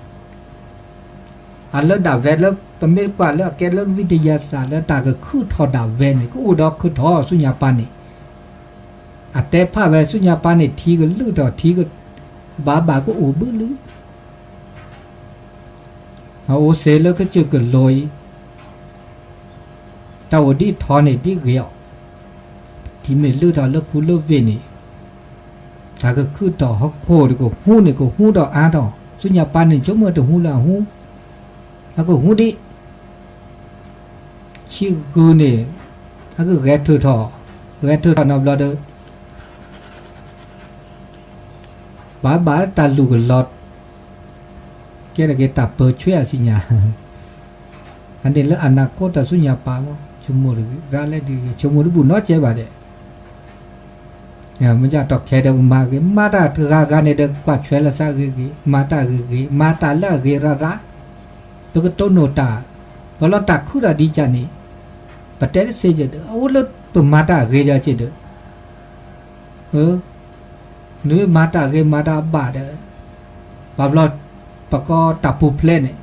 အလၢဒၣ်ဝဲလၢပမ့ၢ်ကွၢ်လၢအကဲလၢ ဝိတယါစၢ် လၢတၢ်ကခုၣ်ထီၣ်ဒၣ်ဝဲန့ၣ် ကအိၣ်ဒီးခုၣ်ထီၣ်ဆူညါပၢ်န့ၣ်, အတဲဖၣ်ဝဲဆူညါပၢ်န့ၣ် ထံကလုာ်ထီၣ် ထံကဘၣ်ဘၣ်ကအိၣ်ဘၣ်လၢ အအိၣ်စ့လၢကစၢၢ်ကလိၤအံၤ, တၢ်အိၣ်ဒ်ထီန့ၣ်ဒ်ဂ့ၤအီၤ, ထံမ့ၢ်လုာ်ထီၣ်လၢခူလၢဝ့ၢ်န့ၣ်, တၢ်ကခုၣ်ထီၣ်ဟီၣ်ခိၣ်ဒီးကဟူးန့ၣ် ကဟူးထီၣ်အါထီၣ်, ဆူညါပၢ်န့ၣ် ဆိကမိၣ်တဟူးလၢအဟူး, အကဟူးဒ် ဆံဂုၤန့ၣ်, အကဂဲၤထုးထီၣ်, ဂဲၤထုးထီၣ်နီတဘျီဒီး ဘၣ်ဘၣ်တၢ်လူၢ်ကလီၤ, ကဲထီၣ်က့ၤတၢ်ပၢၤဆွဲအစံၣ်ညါ, အန့ၣ်လၢအနၢ်ကိးတၢ်ဆူညါပၢ်မး, ဆိကမိၣ်တဂ့ၤ ရၤလၢဒ်ဂ့ၤ ဆိကမိၣ်တဘူၣ်နီတစဲးဘၣ်ဒီး မ့ၢ်တၢ်တီၢ်ခဲဒီးပမၤဂ့ၤ မၤတၢ်တဂၤဂၤန့ၣ်ဒီး ကွၢ်ဆွဲလီၤသးဂ့ၤဂ့ၤ, မၤတၢ်ဂ့ၤဂ့ၤ, မၤတၢ်လၢအဂ့ၤရၤရၤ, ပကတိၢ်နီၣ်တၢ်, ပလီၤတၢ်ခုၣ်ဒီးဒ်ကန့ၣ်, ပတဲတသ့ကဒီး အအိၣ်လၢပမၤတၢ်အဂ့ၤဒီးကဒီး, နမ့ၢ်မၤတၢ်ဂ့ၤမၤတၢ်ဘၣ်ဒီး, ဘၣ်ဘျီ ပကီတၢ်ပူၤဖျဲးန့ၣ်,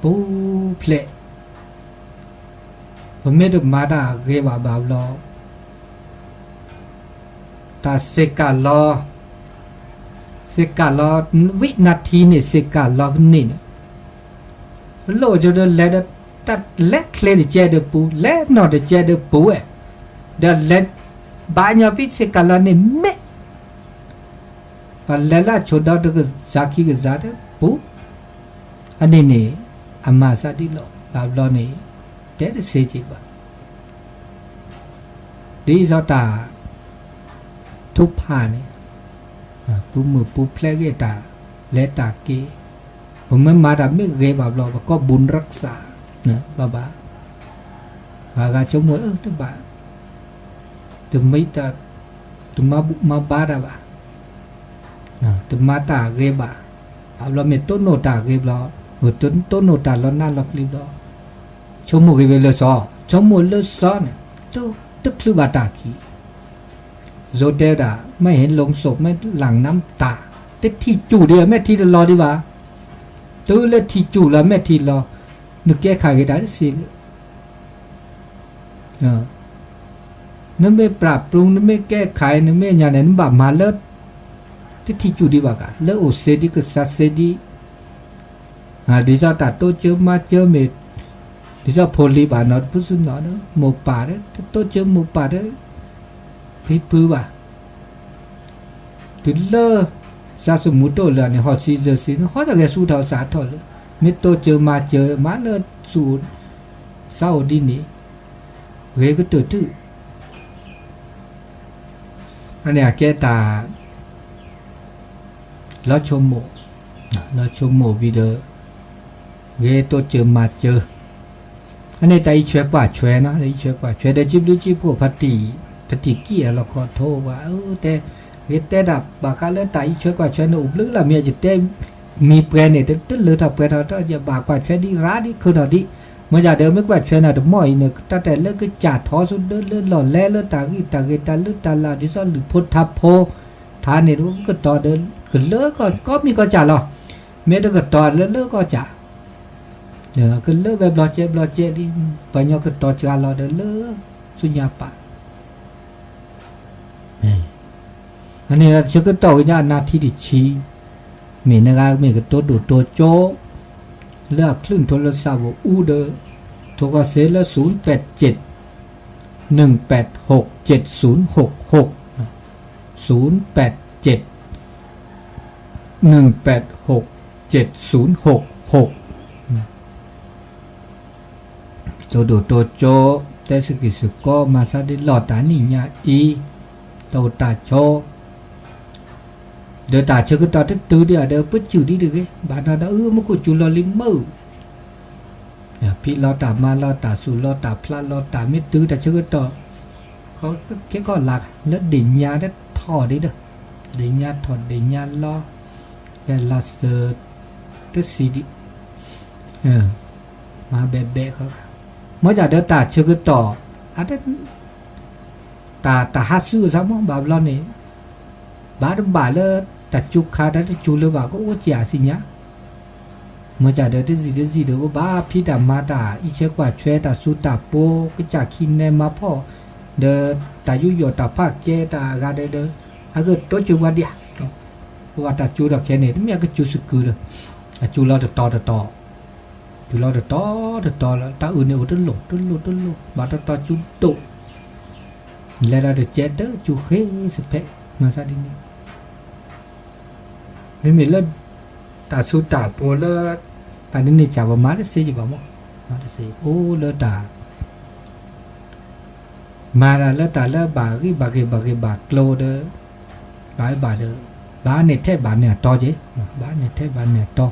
ပူၤဖျဲး ပမ့ၢ်တမၤတၢ်ဂ့ၤဘၣ်ဘၣ်ဘျီ, တၢ်စ့ၢ်ကးလီၤ, စ့ၢ်ကးလီၤ, ဝံနၢ်ထံန့ၣ် စ့ၢ်ကးလီၤန့ၣ်န့ၣ်, လိၣ်ကဒီးလဲၤဒီး, တၢ်လဲၤချ့တကဲဒီးပူၤ, လဲၤနီၢ်တကဲဒီးပူၤဝဲ, ဒီးလဲၤဘၣ်ညီဖံစ့ၢ်ကးလီၤန့ၣ်မ့ၢ် ပှၤလဲၤလၢအဆိဒီးတကစၢ်ခံကစၢ်ဒီးပူၤ, အန့ၣ်န့ၣ် အမၤသးဒ်လီၤ ဘၣ်ဘျီန့ၣ် တဲတသ့က့ၤဘၣ်. ဒ်သိးတၢ်ထုကဖၣ်န့ၣ်, ပူၤမုၢ်ပူၤဖျဲးဂ့ၤတၢ်လဲၤတၢ်က့ၤ, ပမ့ၢ်မၤတၢ်မ့ၢ်ဂ့ၤဘၣ်ဘျီ ပကီၢ်ဘူးရၢၣ်စး, ဘၣ်ဘၣ်, ပှၤဂၤဆိကမိၣ်အၢတဘၣ် တမ့ၢ်တၢ်, တမၤဘူၣ်မၤဘါတၢ်ဘၣ်, တမၤတၢ်ဂ့ၤဘၣ်, ဘၣ်ဘျီမ့ၢ်တိၢ်နီၣ်တၢ်ဂ့ၤဘျီ, တိၢ်နီၣ်တၢ်လီၤနးလီၤကျံဘျီ, ဆိကမိၣ်ဂ့ၤဝဲလၢစီၤ, ဆိကမိၣ်လၢစီၤန့ၣ်, တချုးဘၣ်တၢ်ခံ, ယိၤတဲဝဲဒၣ် ไม่เห็นโลงศพไม่หลั่งน้ำตา, တထံၣ်စူၣ်ဒံး အမဲာ်ထံတလီၤဒံးဘၣ်, တုၤလၢထံၣ်စူၣ်လၢအမဲာ်ထံလီၤ, နကဲခးဂ့ၤတၢ်တသ့လၢ နမ့ၢ်ပြးပြူ နမ့ၢ်ကဲခး နမ့ၢ်ညါန့ၣ် နဘၣ်မၤလၢ တထံၣ်စူၣ်ဒံးဘၣ်ကး လၢအိၣ်စ့ဒံး ကစၢ်စ့ဒံး, ဒ်သိးတၢ်တိစၢၤမၤစၢၤမ့ၢ်, ဒ်သိးဖိလံၤဘၣ်နီၤ တဖုစူနီၤ မိၢ်ပၢ်ဒီး တတိစၢၤမိၢ်ပၢ်ဒီး ဖံဖုဘၣ် တုၤလၢ သးသမူတိၢ်လၢာ်န့ၣ် ဟီၣ်စံစၢၤစံ နဟီၣ်တဂဲၤဆူထီၣ်စးထီၣ်လၢ မ့ၢ်တိစၢၤမၤစၢၤ မၤလၢသူၣ်အိၣ် သးအိၣ်ဒ်န့ၣ် ဂ့ၤကတၢၢ်တုၤ အန့ၣ်အကဲတၢ် လီၤဆိကမိၣ်, လီၤဆိကမိၣ်ဝံၤဒီး ဂ့ၤတိစၢၤမၤစၢၤ, အန့ၣ်တၢ်အံးဆွဲကွၢ်ဆွဲနီၤ တၢ်အံးဆွဲကွၢ်ဆွဲဒီး ကံဘျုးကံဖှိၣ်ဖါတံၢ် တထံၣ်ကံၢ်အလီၢ်ခီၣ်ထီၣ်ဘၣ် အတဲ, ဂ့ၤတဲတၢ်ဘၣ်ဃးလၢတၢ်အံးဆွဲကွၢ်ဆွဲန့ၣ် အိၣ်ဘျုးလၢမ့ၢ်ယတဲ မံၤပှဲၤန့ၣ် တလၢထီၣ်ပှဲၤထီၣ် တယဘၣ်ကွၢ်ဆွဲဒံးရၤဒံးခုၣ်ထီၣ်ဒံး, မ့ၢ်ယၤဒီးမ့ၢ်ကွၢ်ဆွဲနၤတမီၢ်အံၤန့ၣ် တၢ်တဲလၢကစၢ်ထီဆူဒၢလၢလီၢ်လဲလၢတၢ်ဂံၢ်တၢ်ဂ့ၤတၢ်လုၢ်တၢ်လၢ် ဒ်သိးလုၢ်ဖိထါဖိ ထါန့ၣ် ကတီၤဒီး ကလၢကီၢ်မံၤကီၢ်စၢ်လီၤ. မ့ၢ်တကတီၤလၢလၢကီၢ်စး, ကလၢဝဲဘျီကဲဘျီကဲလံ, ပှၤညီကတီၤစှၤလီၤဒီးလၢဆူညါပာ် အန့ၣ်ဒီးဆၢကတီၢ်ဝဲညါအနါထံတဆံ, မ့ၢ်နဂၤမ့ၢ်ကတိၤဒိၣ်တိၤကၠိ လၢအချုးထိလၢစးဘိအူဒီး, ထိဃီၤစ့လၢ ศูนย์แปดเจ็ด หนึ่งแปดหก เจ็ดศูนย์หกหก, ศูนย์แปดเจ็ด หนึ่งแปดหก เจ็ดศูนย์หกหก တိၤဒိၣ်တိၤကၠိ, တဲစကံးစကီ မၤဆါဒ့လီၤတၢ်နံၣ်ညါအံၤ, တၢ်အိၣ်တၢ်ဆိး, ဒီးတၢ်ဆၢကတီၢ်တတုၤဒံးဒီး ပစူၢ်ဒံးတဂ့ၤ, ဘၣ်နၤဒီးအုမူခိၣ်စူၤလီၤလံမုၢ်, ဖံလီၤတၢ်မၤလီၤတၢ်စူၢ်လီၤတၢ်ဖျးလီၤတၢ်မ့ၢ်တုၤတၢ်ဆၢကတီၢ်, ကဲကီၢ်လၢ်လၢဒ့ၣ်ညါတထီၣ်ဒံးဒီး, ဒ့ၣ်ညါထီၣ်ဒ့ၣ်ညါလီၤ, ကဲလီၤစၢၤတစံးဒံး မၤဘဲးဘဲးဃီ, မ့ၢ်ဒၣ်ဒီးတၢ်ဆၢကတီၢ်, အတ တၢ် တၢ်ဟးဆူအသးမ့ၢ်ဘၣ်ဘျီန့ၣ်, ဘၣ်တဘၣ်လၢ တၢ်စူၤခါတၢ်တစူၤလၢၤဘၣ်ကအိၣ်စ့ၢ်အစံညါ, မ့ၢ်ဒၣ်ဒီးတစံးတစံးဒီး ပဘၣ်ဖံးတၢ်မၤတၢ် အံးဆဲးကွၢ်ဆဲးတၢ်စူၤတၢ်ပိၤ ကစၢ်ခံနဲမၤဖှီၣ်, ဒီးတၢ်ယူးယီၣ်တၢ်ဖးကဲတၢ်အဂၤဒီးဒီး, အကတိၤစၢၤပှၤဒံးဧါ, ပဝဲတၢ်စူၤဒီးခဲန့ၣ် တမ့ၢ်အကစူၤစကုၤဒီး, အစူၤလီၤတတီၤတတီၤ တုၤလီၤတတီၤတတီၤလီၤ, တၢ်အုၣ်န့ၣ်အိၣ်တလိၣ်တလိၣ်တလိၣ် ဘၣ်တတီၤစူၤဒိၣ်, လဲၤဒၣ်တကဲတစူၤဃ့စဖဲ မၤသးဒ်န့ၣ်, မ့မ့ၢ်လၢ တၢ်စူၤတၢ်ပိၤလၢ တၢ်ဒ်န့ၣ်စၢ်ပမၤတစ့ယဘၣ်မး, မၤတစ့အိၣ်လၢတၢ် မၤတၢ်လၢတၢ်လၢဘၣ်ဂံၢ်ဘၣ်ဂ့ၤဘၣ်ဂ့ၤဘၣ်ကျိၤဒီး, ဘၣ်ဘၣ်ဒီး, ဘၣ်န့ၢ်ထဲဘၣ်န့ၢ်အတီက့ၤ, ဘၣ်န့ၢ်ထဲဘၣ်န့ၢ်အတီ,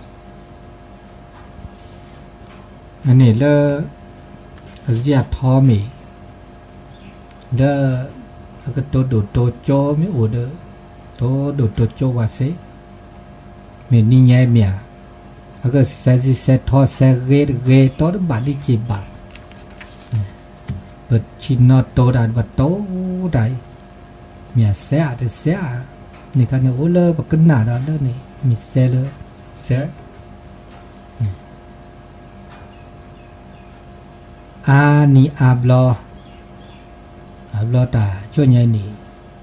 အန့ၣ်လၢ အစံးအထီမ့ၢ် လၢ အကတိၤဒိၣ်တိၤကၠိမ့ၢ်အိၣ်ဒီး, တိၤဒိၣ်တိၤကၠိဝဲစ့, မ့ၢ်နံၤညါမ့ၢ်ဧါ, အကစဲးစံးစဲးထီစဲးဂ့ၤတဂ့ၤ တီတဘၣ်ဒ်က့ၤဘၣ် ပဆံးနီၤတိၤတၢ် ပတိၤတၢ်အံၤ, မ့ၢ်စဲးအါတစဲးအါ, န့ၣ်ခါန့ၣ်အိၣ်လၢပကနၣ်ဒီးလၢန့ၣ် မ့ၢ်စဲးလၢ စဲး အါနံၤအါဘျီ, အါဘျီတၢ်ဆိညါန့ၣ်,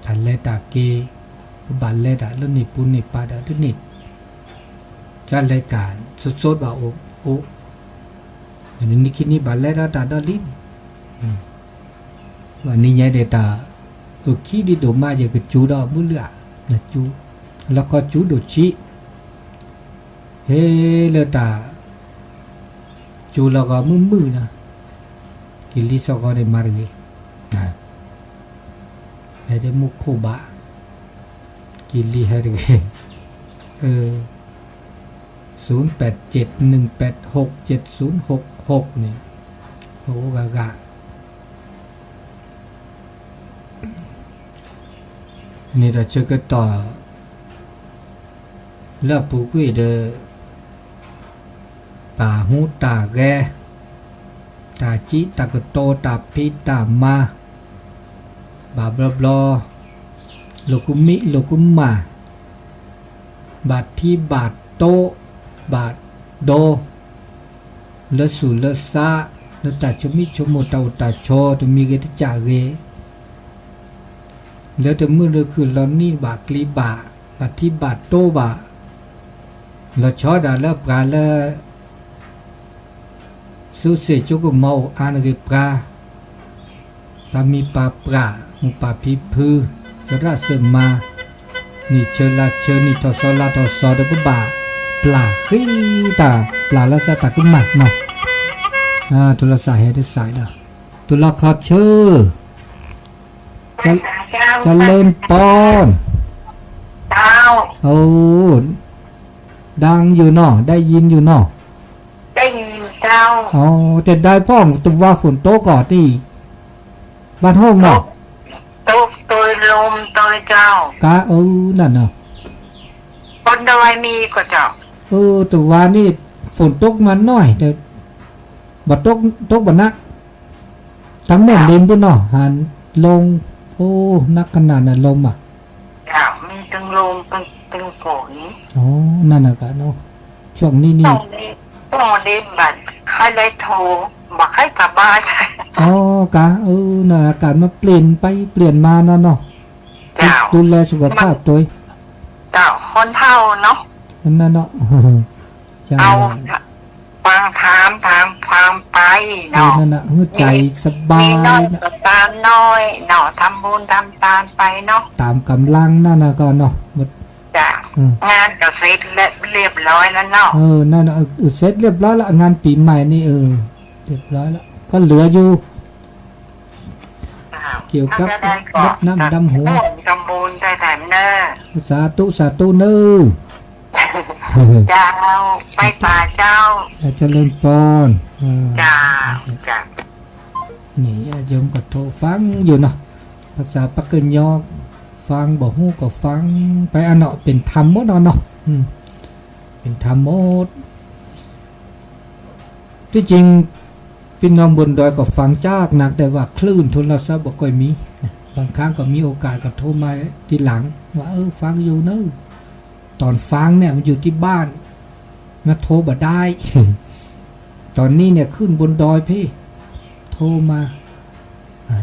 တၢ်လဲၤတၢ်က့ၤ, ပဘၣ်လဲၤတၢ်လၢန့ၣ်ပူၤန့ၣ်ပၤဒီးတန့ၢ်, ကလဲၤကၢ်ဆိဆိဘၣ်အိၣ်, နံၤခံနံၤဘၣ်လဲၤဒီးတၢ်ဒီလံ, နံၤညါဒဲးတၢ် အုၣ်ခံဒံးဒိၣ်မးယကစူၤဒီးမုၢ်လၢ်, လီၤခီစူၤဒိၣ်ဆံး, ဟဲလၢတၢ် စူၤလီၤဂီၤမုၢ်မုၢ်နီၤ, ကလံၤစီၤဂီၤန့ၣ်မၤတဂ့ၤ, ဟဲဒ်မူခိၣ်ဘၣ်, ကလံၤဟဲတဂ့ၤ, ศูนย์แปดเจ็ด หนึ่งแปดหก เจ็ดศูนย์หกหก န့ၣ်, အိၣ်ဂၤဂၤ န့ၣ်ဒီးဆၢကတီၢ် လၢအပူၤကွံာ်ဒီး တၢ်ဟူးတၢ်ဂဲၤ, တၢ်စံးတၢ်ကတိၤ တၢ်ဖံးတၢ်မၤ, ဘၣ်ဘျီဘျီ, လိာ်ကူမံလိာ်ကူမၢ်, ဘၣ်ထံဘၣ်တိ, ဘၣ်ဒိ, လၢသူၣ်လၢသး, လၢတၢ်ဆိမိၣ်ဆိကမိၣ် တၢ်အိၣ်တၢ်ဆိး တမံၤဂ့ၤတကးဂ့ၤ, လၢတမုာ်လၢခုၣ်လီၤနံၣ်ဘၣ်ကျံဘၣ်, ဘၣ်ထံဘၣ်တိဘၣ်, လီၤဆီဒၣ်လၢပှၤလၢ စုစ့ၣ်ကၠိကမီၤအိၣ်အါနဂ့ၤပှၤ, ပှၤမံၤပှၤပှၢ်, မိၢ်ပၢ်ဖံဖု, သရၣ်စၢၤမၤ, နံၣ်ဆၢလါဆၢ နံၣ်ထီၣ်စီၤလါထီၣ်စီၤဒီး ပဘၣ်ပျၢ်ဃံတၢ် ပျၢ်လီၤစၢ်တၢ်ကမၣ်နီၤ, တိၤလီၤစၢ်ဟဲတစၢ်ဒီး, တိၤလီၤခီဆၢ เจริญพร เจ้า โอ้ ดังอยู่เนาะ ได้ยินอยู่เนาะ ได้ยินเจ้า อ๋อ แต่ได้พ่องตะวาฝนตกก่อนนี่ บ้านห้องเนาะ ตก ตกโตยลมโตยเจ้า กะ เออ นั่นเนาะ บนดอยมีก่อเจ้า เออ แต่วานี่ฝนตกมาหน่อย แต่ บ่ตก ตกบ่หนัก ทั้งแม่นลินพุ้นเนาะ หันลง โอ้ หนักขนาดน่ะ ลมอ่ะ เจ้า มีทั้งลม ทั้ง ทั้งฝน อ๋อ นั่นน่ะกะเนาะ ช่วงนี้นี่ ช่วงนี้ ช่วงนี้มันค่อยได้โทร บ่ค่อยสบาย อ๋อ กะ เออ น่ะ อากาศมันเปลี่ยนไปเปลี่ยนมาเนาะเนาะ เจ้า ดูแลสุขภาพตัว เจ้า คนเฒ่าเนาะ นั่นเนาะ เจ้า เอา ฟังธรรม ฟัง ฟังไปเนาะ เออ นั่นน่ะ หื้อใจสบาย มีน้อยก็ตามน้อยเนาะ ทำบุญทำทานไปเนาะ ตามกำลังนั่นน่ะก็เนาะ หมด จ้ะ อืม งานก็เสร็จเรียบร้อยแล้วเนาะ เออ นั่นน่ะ เออ เสร็จเรียบร้อยละ งานปีใหม่นี่ เออ เรียบร้อยละ ก็เหลืออยู่ เกี่ยวกับรดน้ำดำหัว ทำบุญได้แต่เนิ่น สาธุ สาธุเนอะ เจ้า ไปป่าเจ้า เจริญพร เออ จ้า จ้า นี่ญาติโยมก็โทรฟังอยู่เนาะ ภาษาปากเกยอฟังบ่ฮู้ก็ฟังไปอะเนาะ เป็นธรรมหมดเนาะเนาะ อืม เป็นธรรมหมด ที่จริง พี่น้องบนดอยก็ฟังยากนัก แต่ว่าคลื่นโทรศัพท์บ่ค่อยมีนะ บางครั้งก็มีโอกาสก็โทรมาทีหลัง ว่า เออ ฟังอยู่เนอะ ตอนฟังเนี่ยมันอยู่ที่บ้าน มาโทรบ่ได้ ตอนนี้เนี่ยขึ้นบนดอยพี่ โทรมา อ่ะ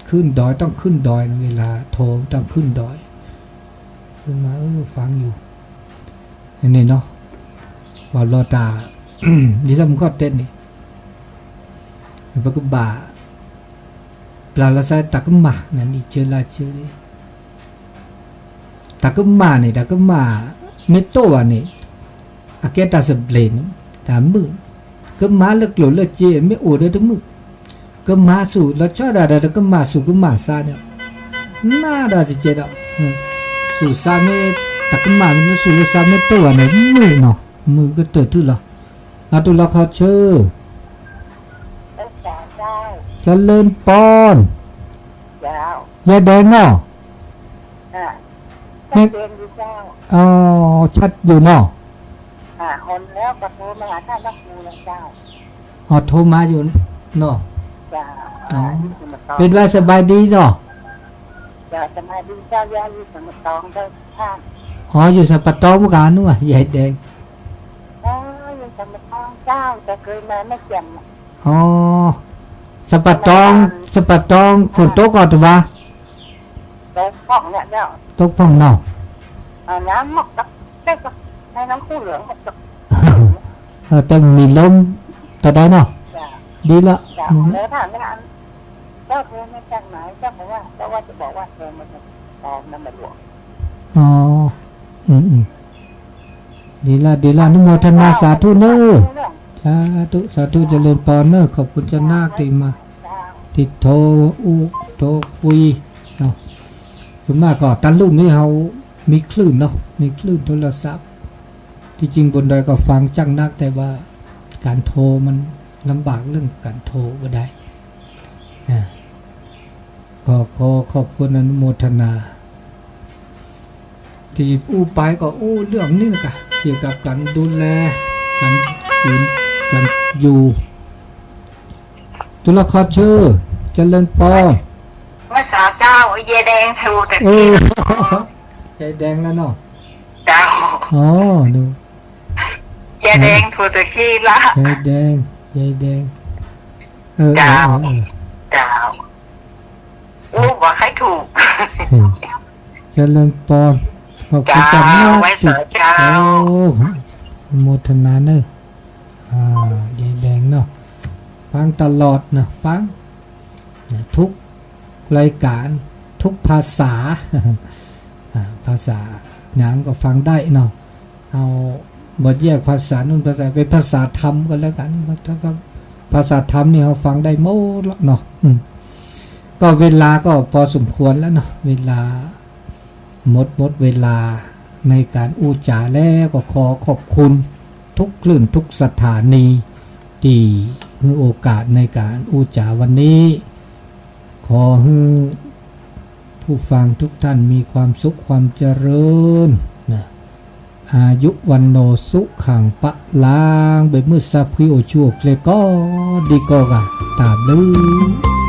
ขึ้นดอยต้องขึ้นดอยนะ เวลาโทรต้องขึ้นดอย ขึ้นมา เออ ฟังอยู่ อันนี้เนาะ ว่าลอตา ဒီလၢမူခီၣ်တဲန့ၣ် ပကဘၣ် ပျၢ်လီၤစၢ်တၢ်ကမၣ် နၤန့ၣ် စၢလၢစၢ တၢ်ကမၣ်န့ၣ် တၢ်ကမၣ် မ့ၢ်တအိၣ်ဘၣ်န့ၣ် အကဲတၢ်သဘျ့န့ၣ် တၢ်မုာ် ကမၣ်လၢကျိၣ်လၢစ့ မ့ၢ်အိၣ်ဒီးတမုာ် ကမၣ်ဆူၣ်လီၤဆီဒၣ်တၢ်ဒီးကမၣ်ဆူၣ်ကမၣ်စါန့ၣ် နၤဒီးတကဲဒီး ဆူၣ်စါမ့ၢ် တၢ်ကမၣ်မ့ၢ်လၢဆူၣ်လၢစါမ့ၢ်တအိၣ်ဘၣ်န့ၣ် မုာ်နီၤ မုာ်ကတၢၢ်ထူၣ်လီၤ အတူၢ်လီၤခီဆၢ เจริญพร ยายแดงเนาะ ชัดเจนอยู่เจ้า อ๋อ ชัดอยู่เนาะ อ่า คนแล้วก็โทรมาหาท่านพระครูนะเจ้า อ๋อ โทรมาอยู่เนาะ จ้า อ๋อ อยู่สมุทรสาคร เป็นว่าสบายดีเนาะ จ้า สบายดีเจ้า ยายอยู่สมุทรสาครเจ้าค่ะ อ๋อ อยู่สมุทรสาครเหมือนกันนู่นอะ ยายแดง อ๋อ อยู่สมุทรสาครเจ้า แต่เคยมาไม่แจ่มอะ อ๋อ สมุทรสาคร สมุทรสาคร ฝนตกก่อนถูกปะ ตกพ่องเนี่ยเจ้า ตกพ่องเนาะ อ่า น้ำหมดแล้ว ได้ก็ให้น้ำคู่เหลืองหมดแล้ว เออ แต่มีลมแต่ได้เนาะ จ้ะ ดีละ จ้ะ มึง แล้วถามว่าอัน เจ้าโทรมาจากไหน เจ้าบอกว่า เจ้าว่าจะบอกว่าโทรมาจากตองน้ำมันหลวง อ๋อ อืม อืม ดีละ ดีละ อนุโมทนาสาธุเนอะ สาธุ สาธุ เจริญพรเนอะ ขอบคุณเจ้านาคที่มา ที่โทรอู้โทรคุยเนาะ ส่วนมากก็ตะลุ่มนี่เขามีคลื่นเนาะ มีคลื่นโทรศัพท์ ที่จริงบนดอยก็ฟังจังนัก แต่ว่าการโทรมันลำบากเรื่องการโทรก็ได้ อ่า ก็ขอขอบคุณอนุโมทนา ที่อู้ไปก็อู้เรื่องนี้นะคะ เกี่ยวกับการดูแล การอยู่ การอยู่ ตัวละครชื่อ เจริญปอ เมื่อสาวเจ้า ยายแดงโทรแต่ เออ กี้ ยายแดงแล้วเนาะ เจ้า อ๋อ ดู ยายแดงโทรแต่กี้ละ ยายแดง ยายแดง เออ เจ้า เออ เออ เจ้า โอ้ บอกให้ถูก เออ เจริญปอน ขอบคุณ เจ้า เจ้ามาก ไหว้สาเจ้า โอ้ โมทนาเนอะ อ่า ยายแดงเนาะ ฟังตลอดนะ ฟังนะ ทุกรายการ ทุกภาษา อ่า ภาษาหยังก็ฟังได้เนาะ เอา บ่แยกภาษานู่นภาษา เป็นภาษาธรรมก็แล้วกัน ภาษาธรรมนี่เราฟังได้หมดแล้วเนาะ อืม ก็เวลาก็พอสมควรแล้วเนาะ เวลาหมด หมดเวลาในการอู้จ๋าแล้ว ก็ขอขอบคุณทุกคลื่นทุกสถานีที่ให้โอกาสในการอู้จ๋าวันนี้ ขอให้ผู้ฟังทุกท่านมีความสุขความเจริญนะ อายุวันโนสุขังปะลัง เบมือซาพุยโอชัวเคลก็ดีก็กะ ตาบลือ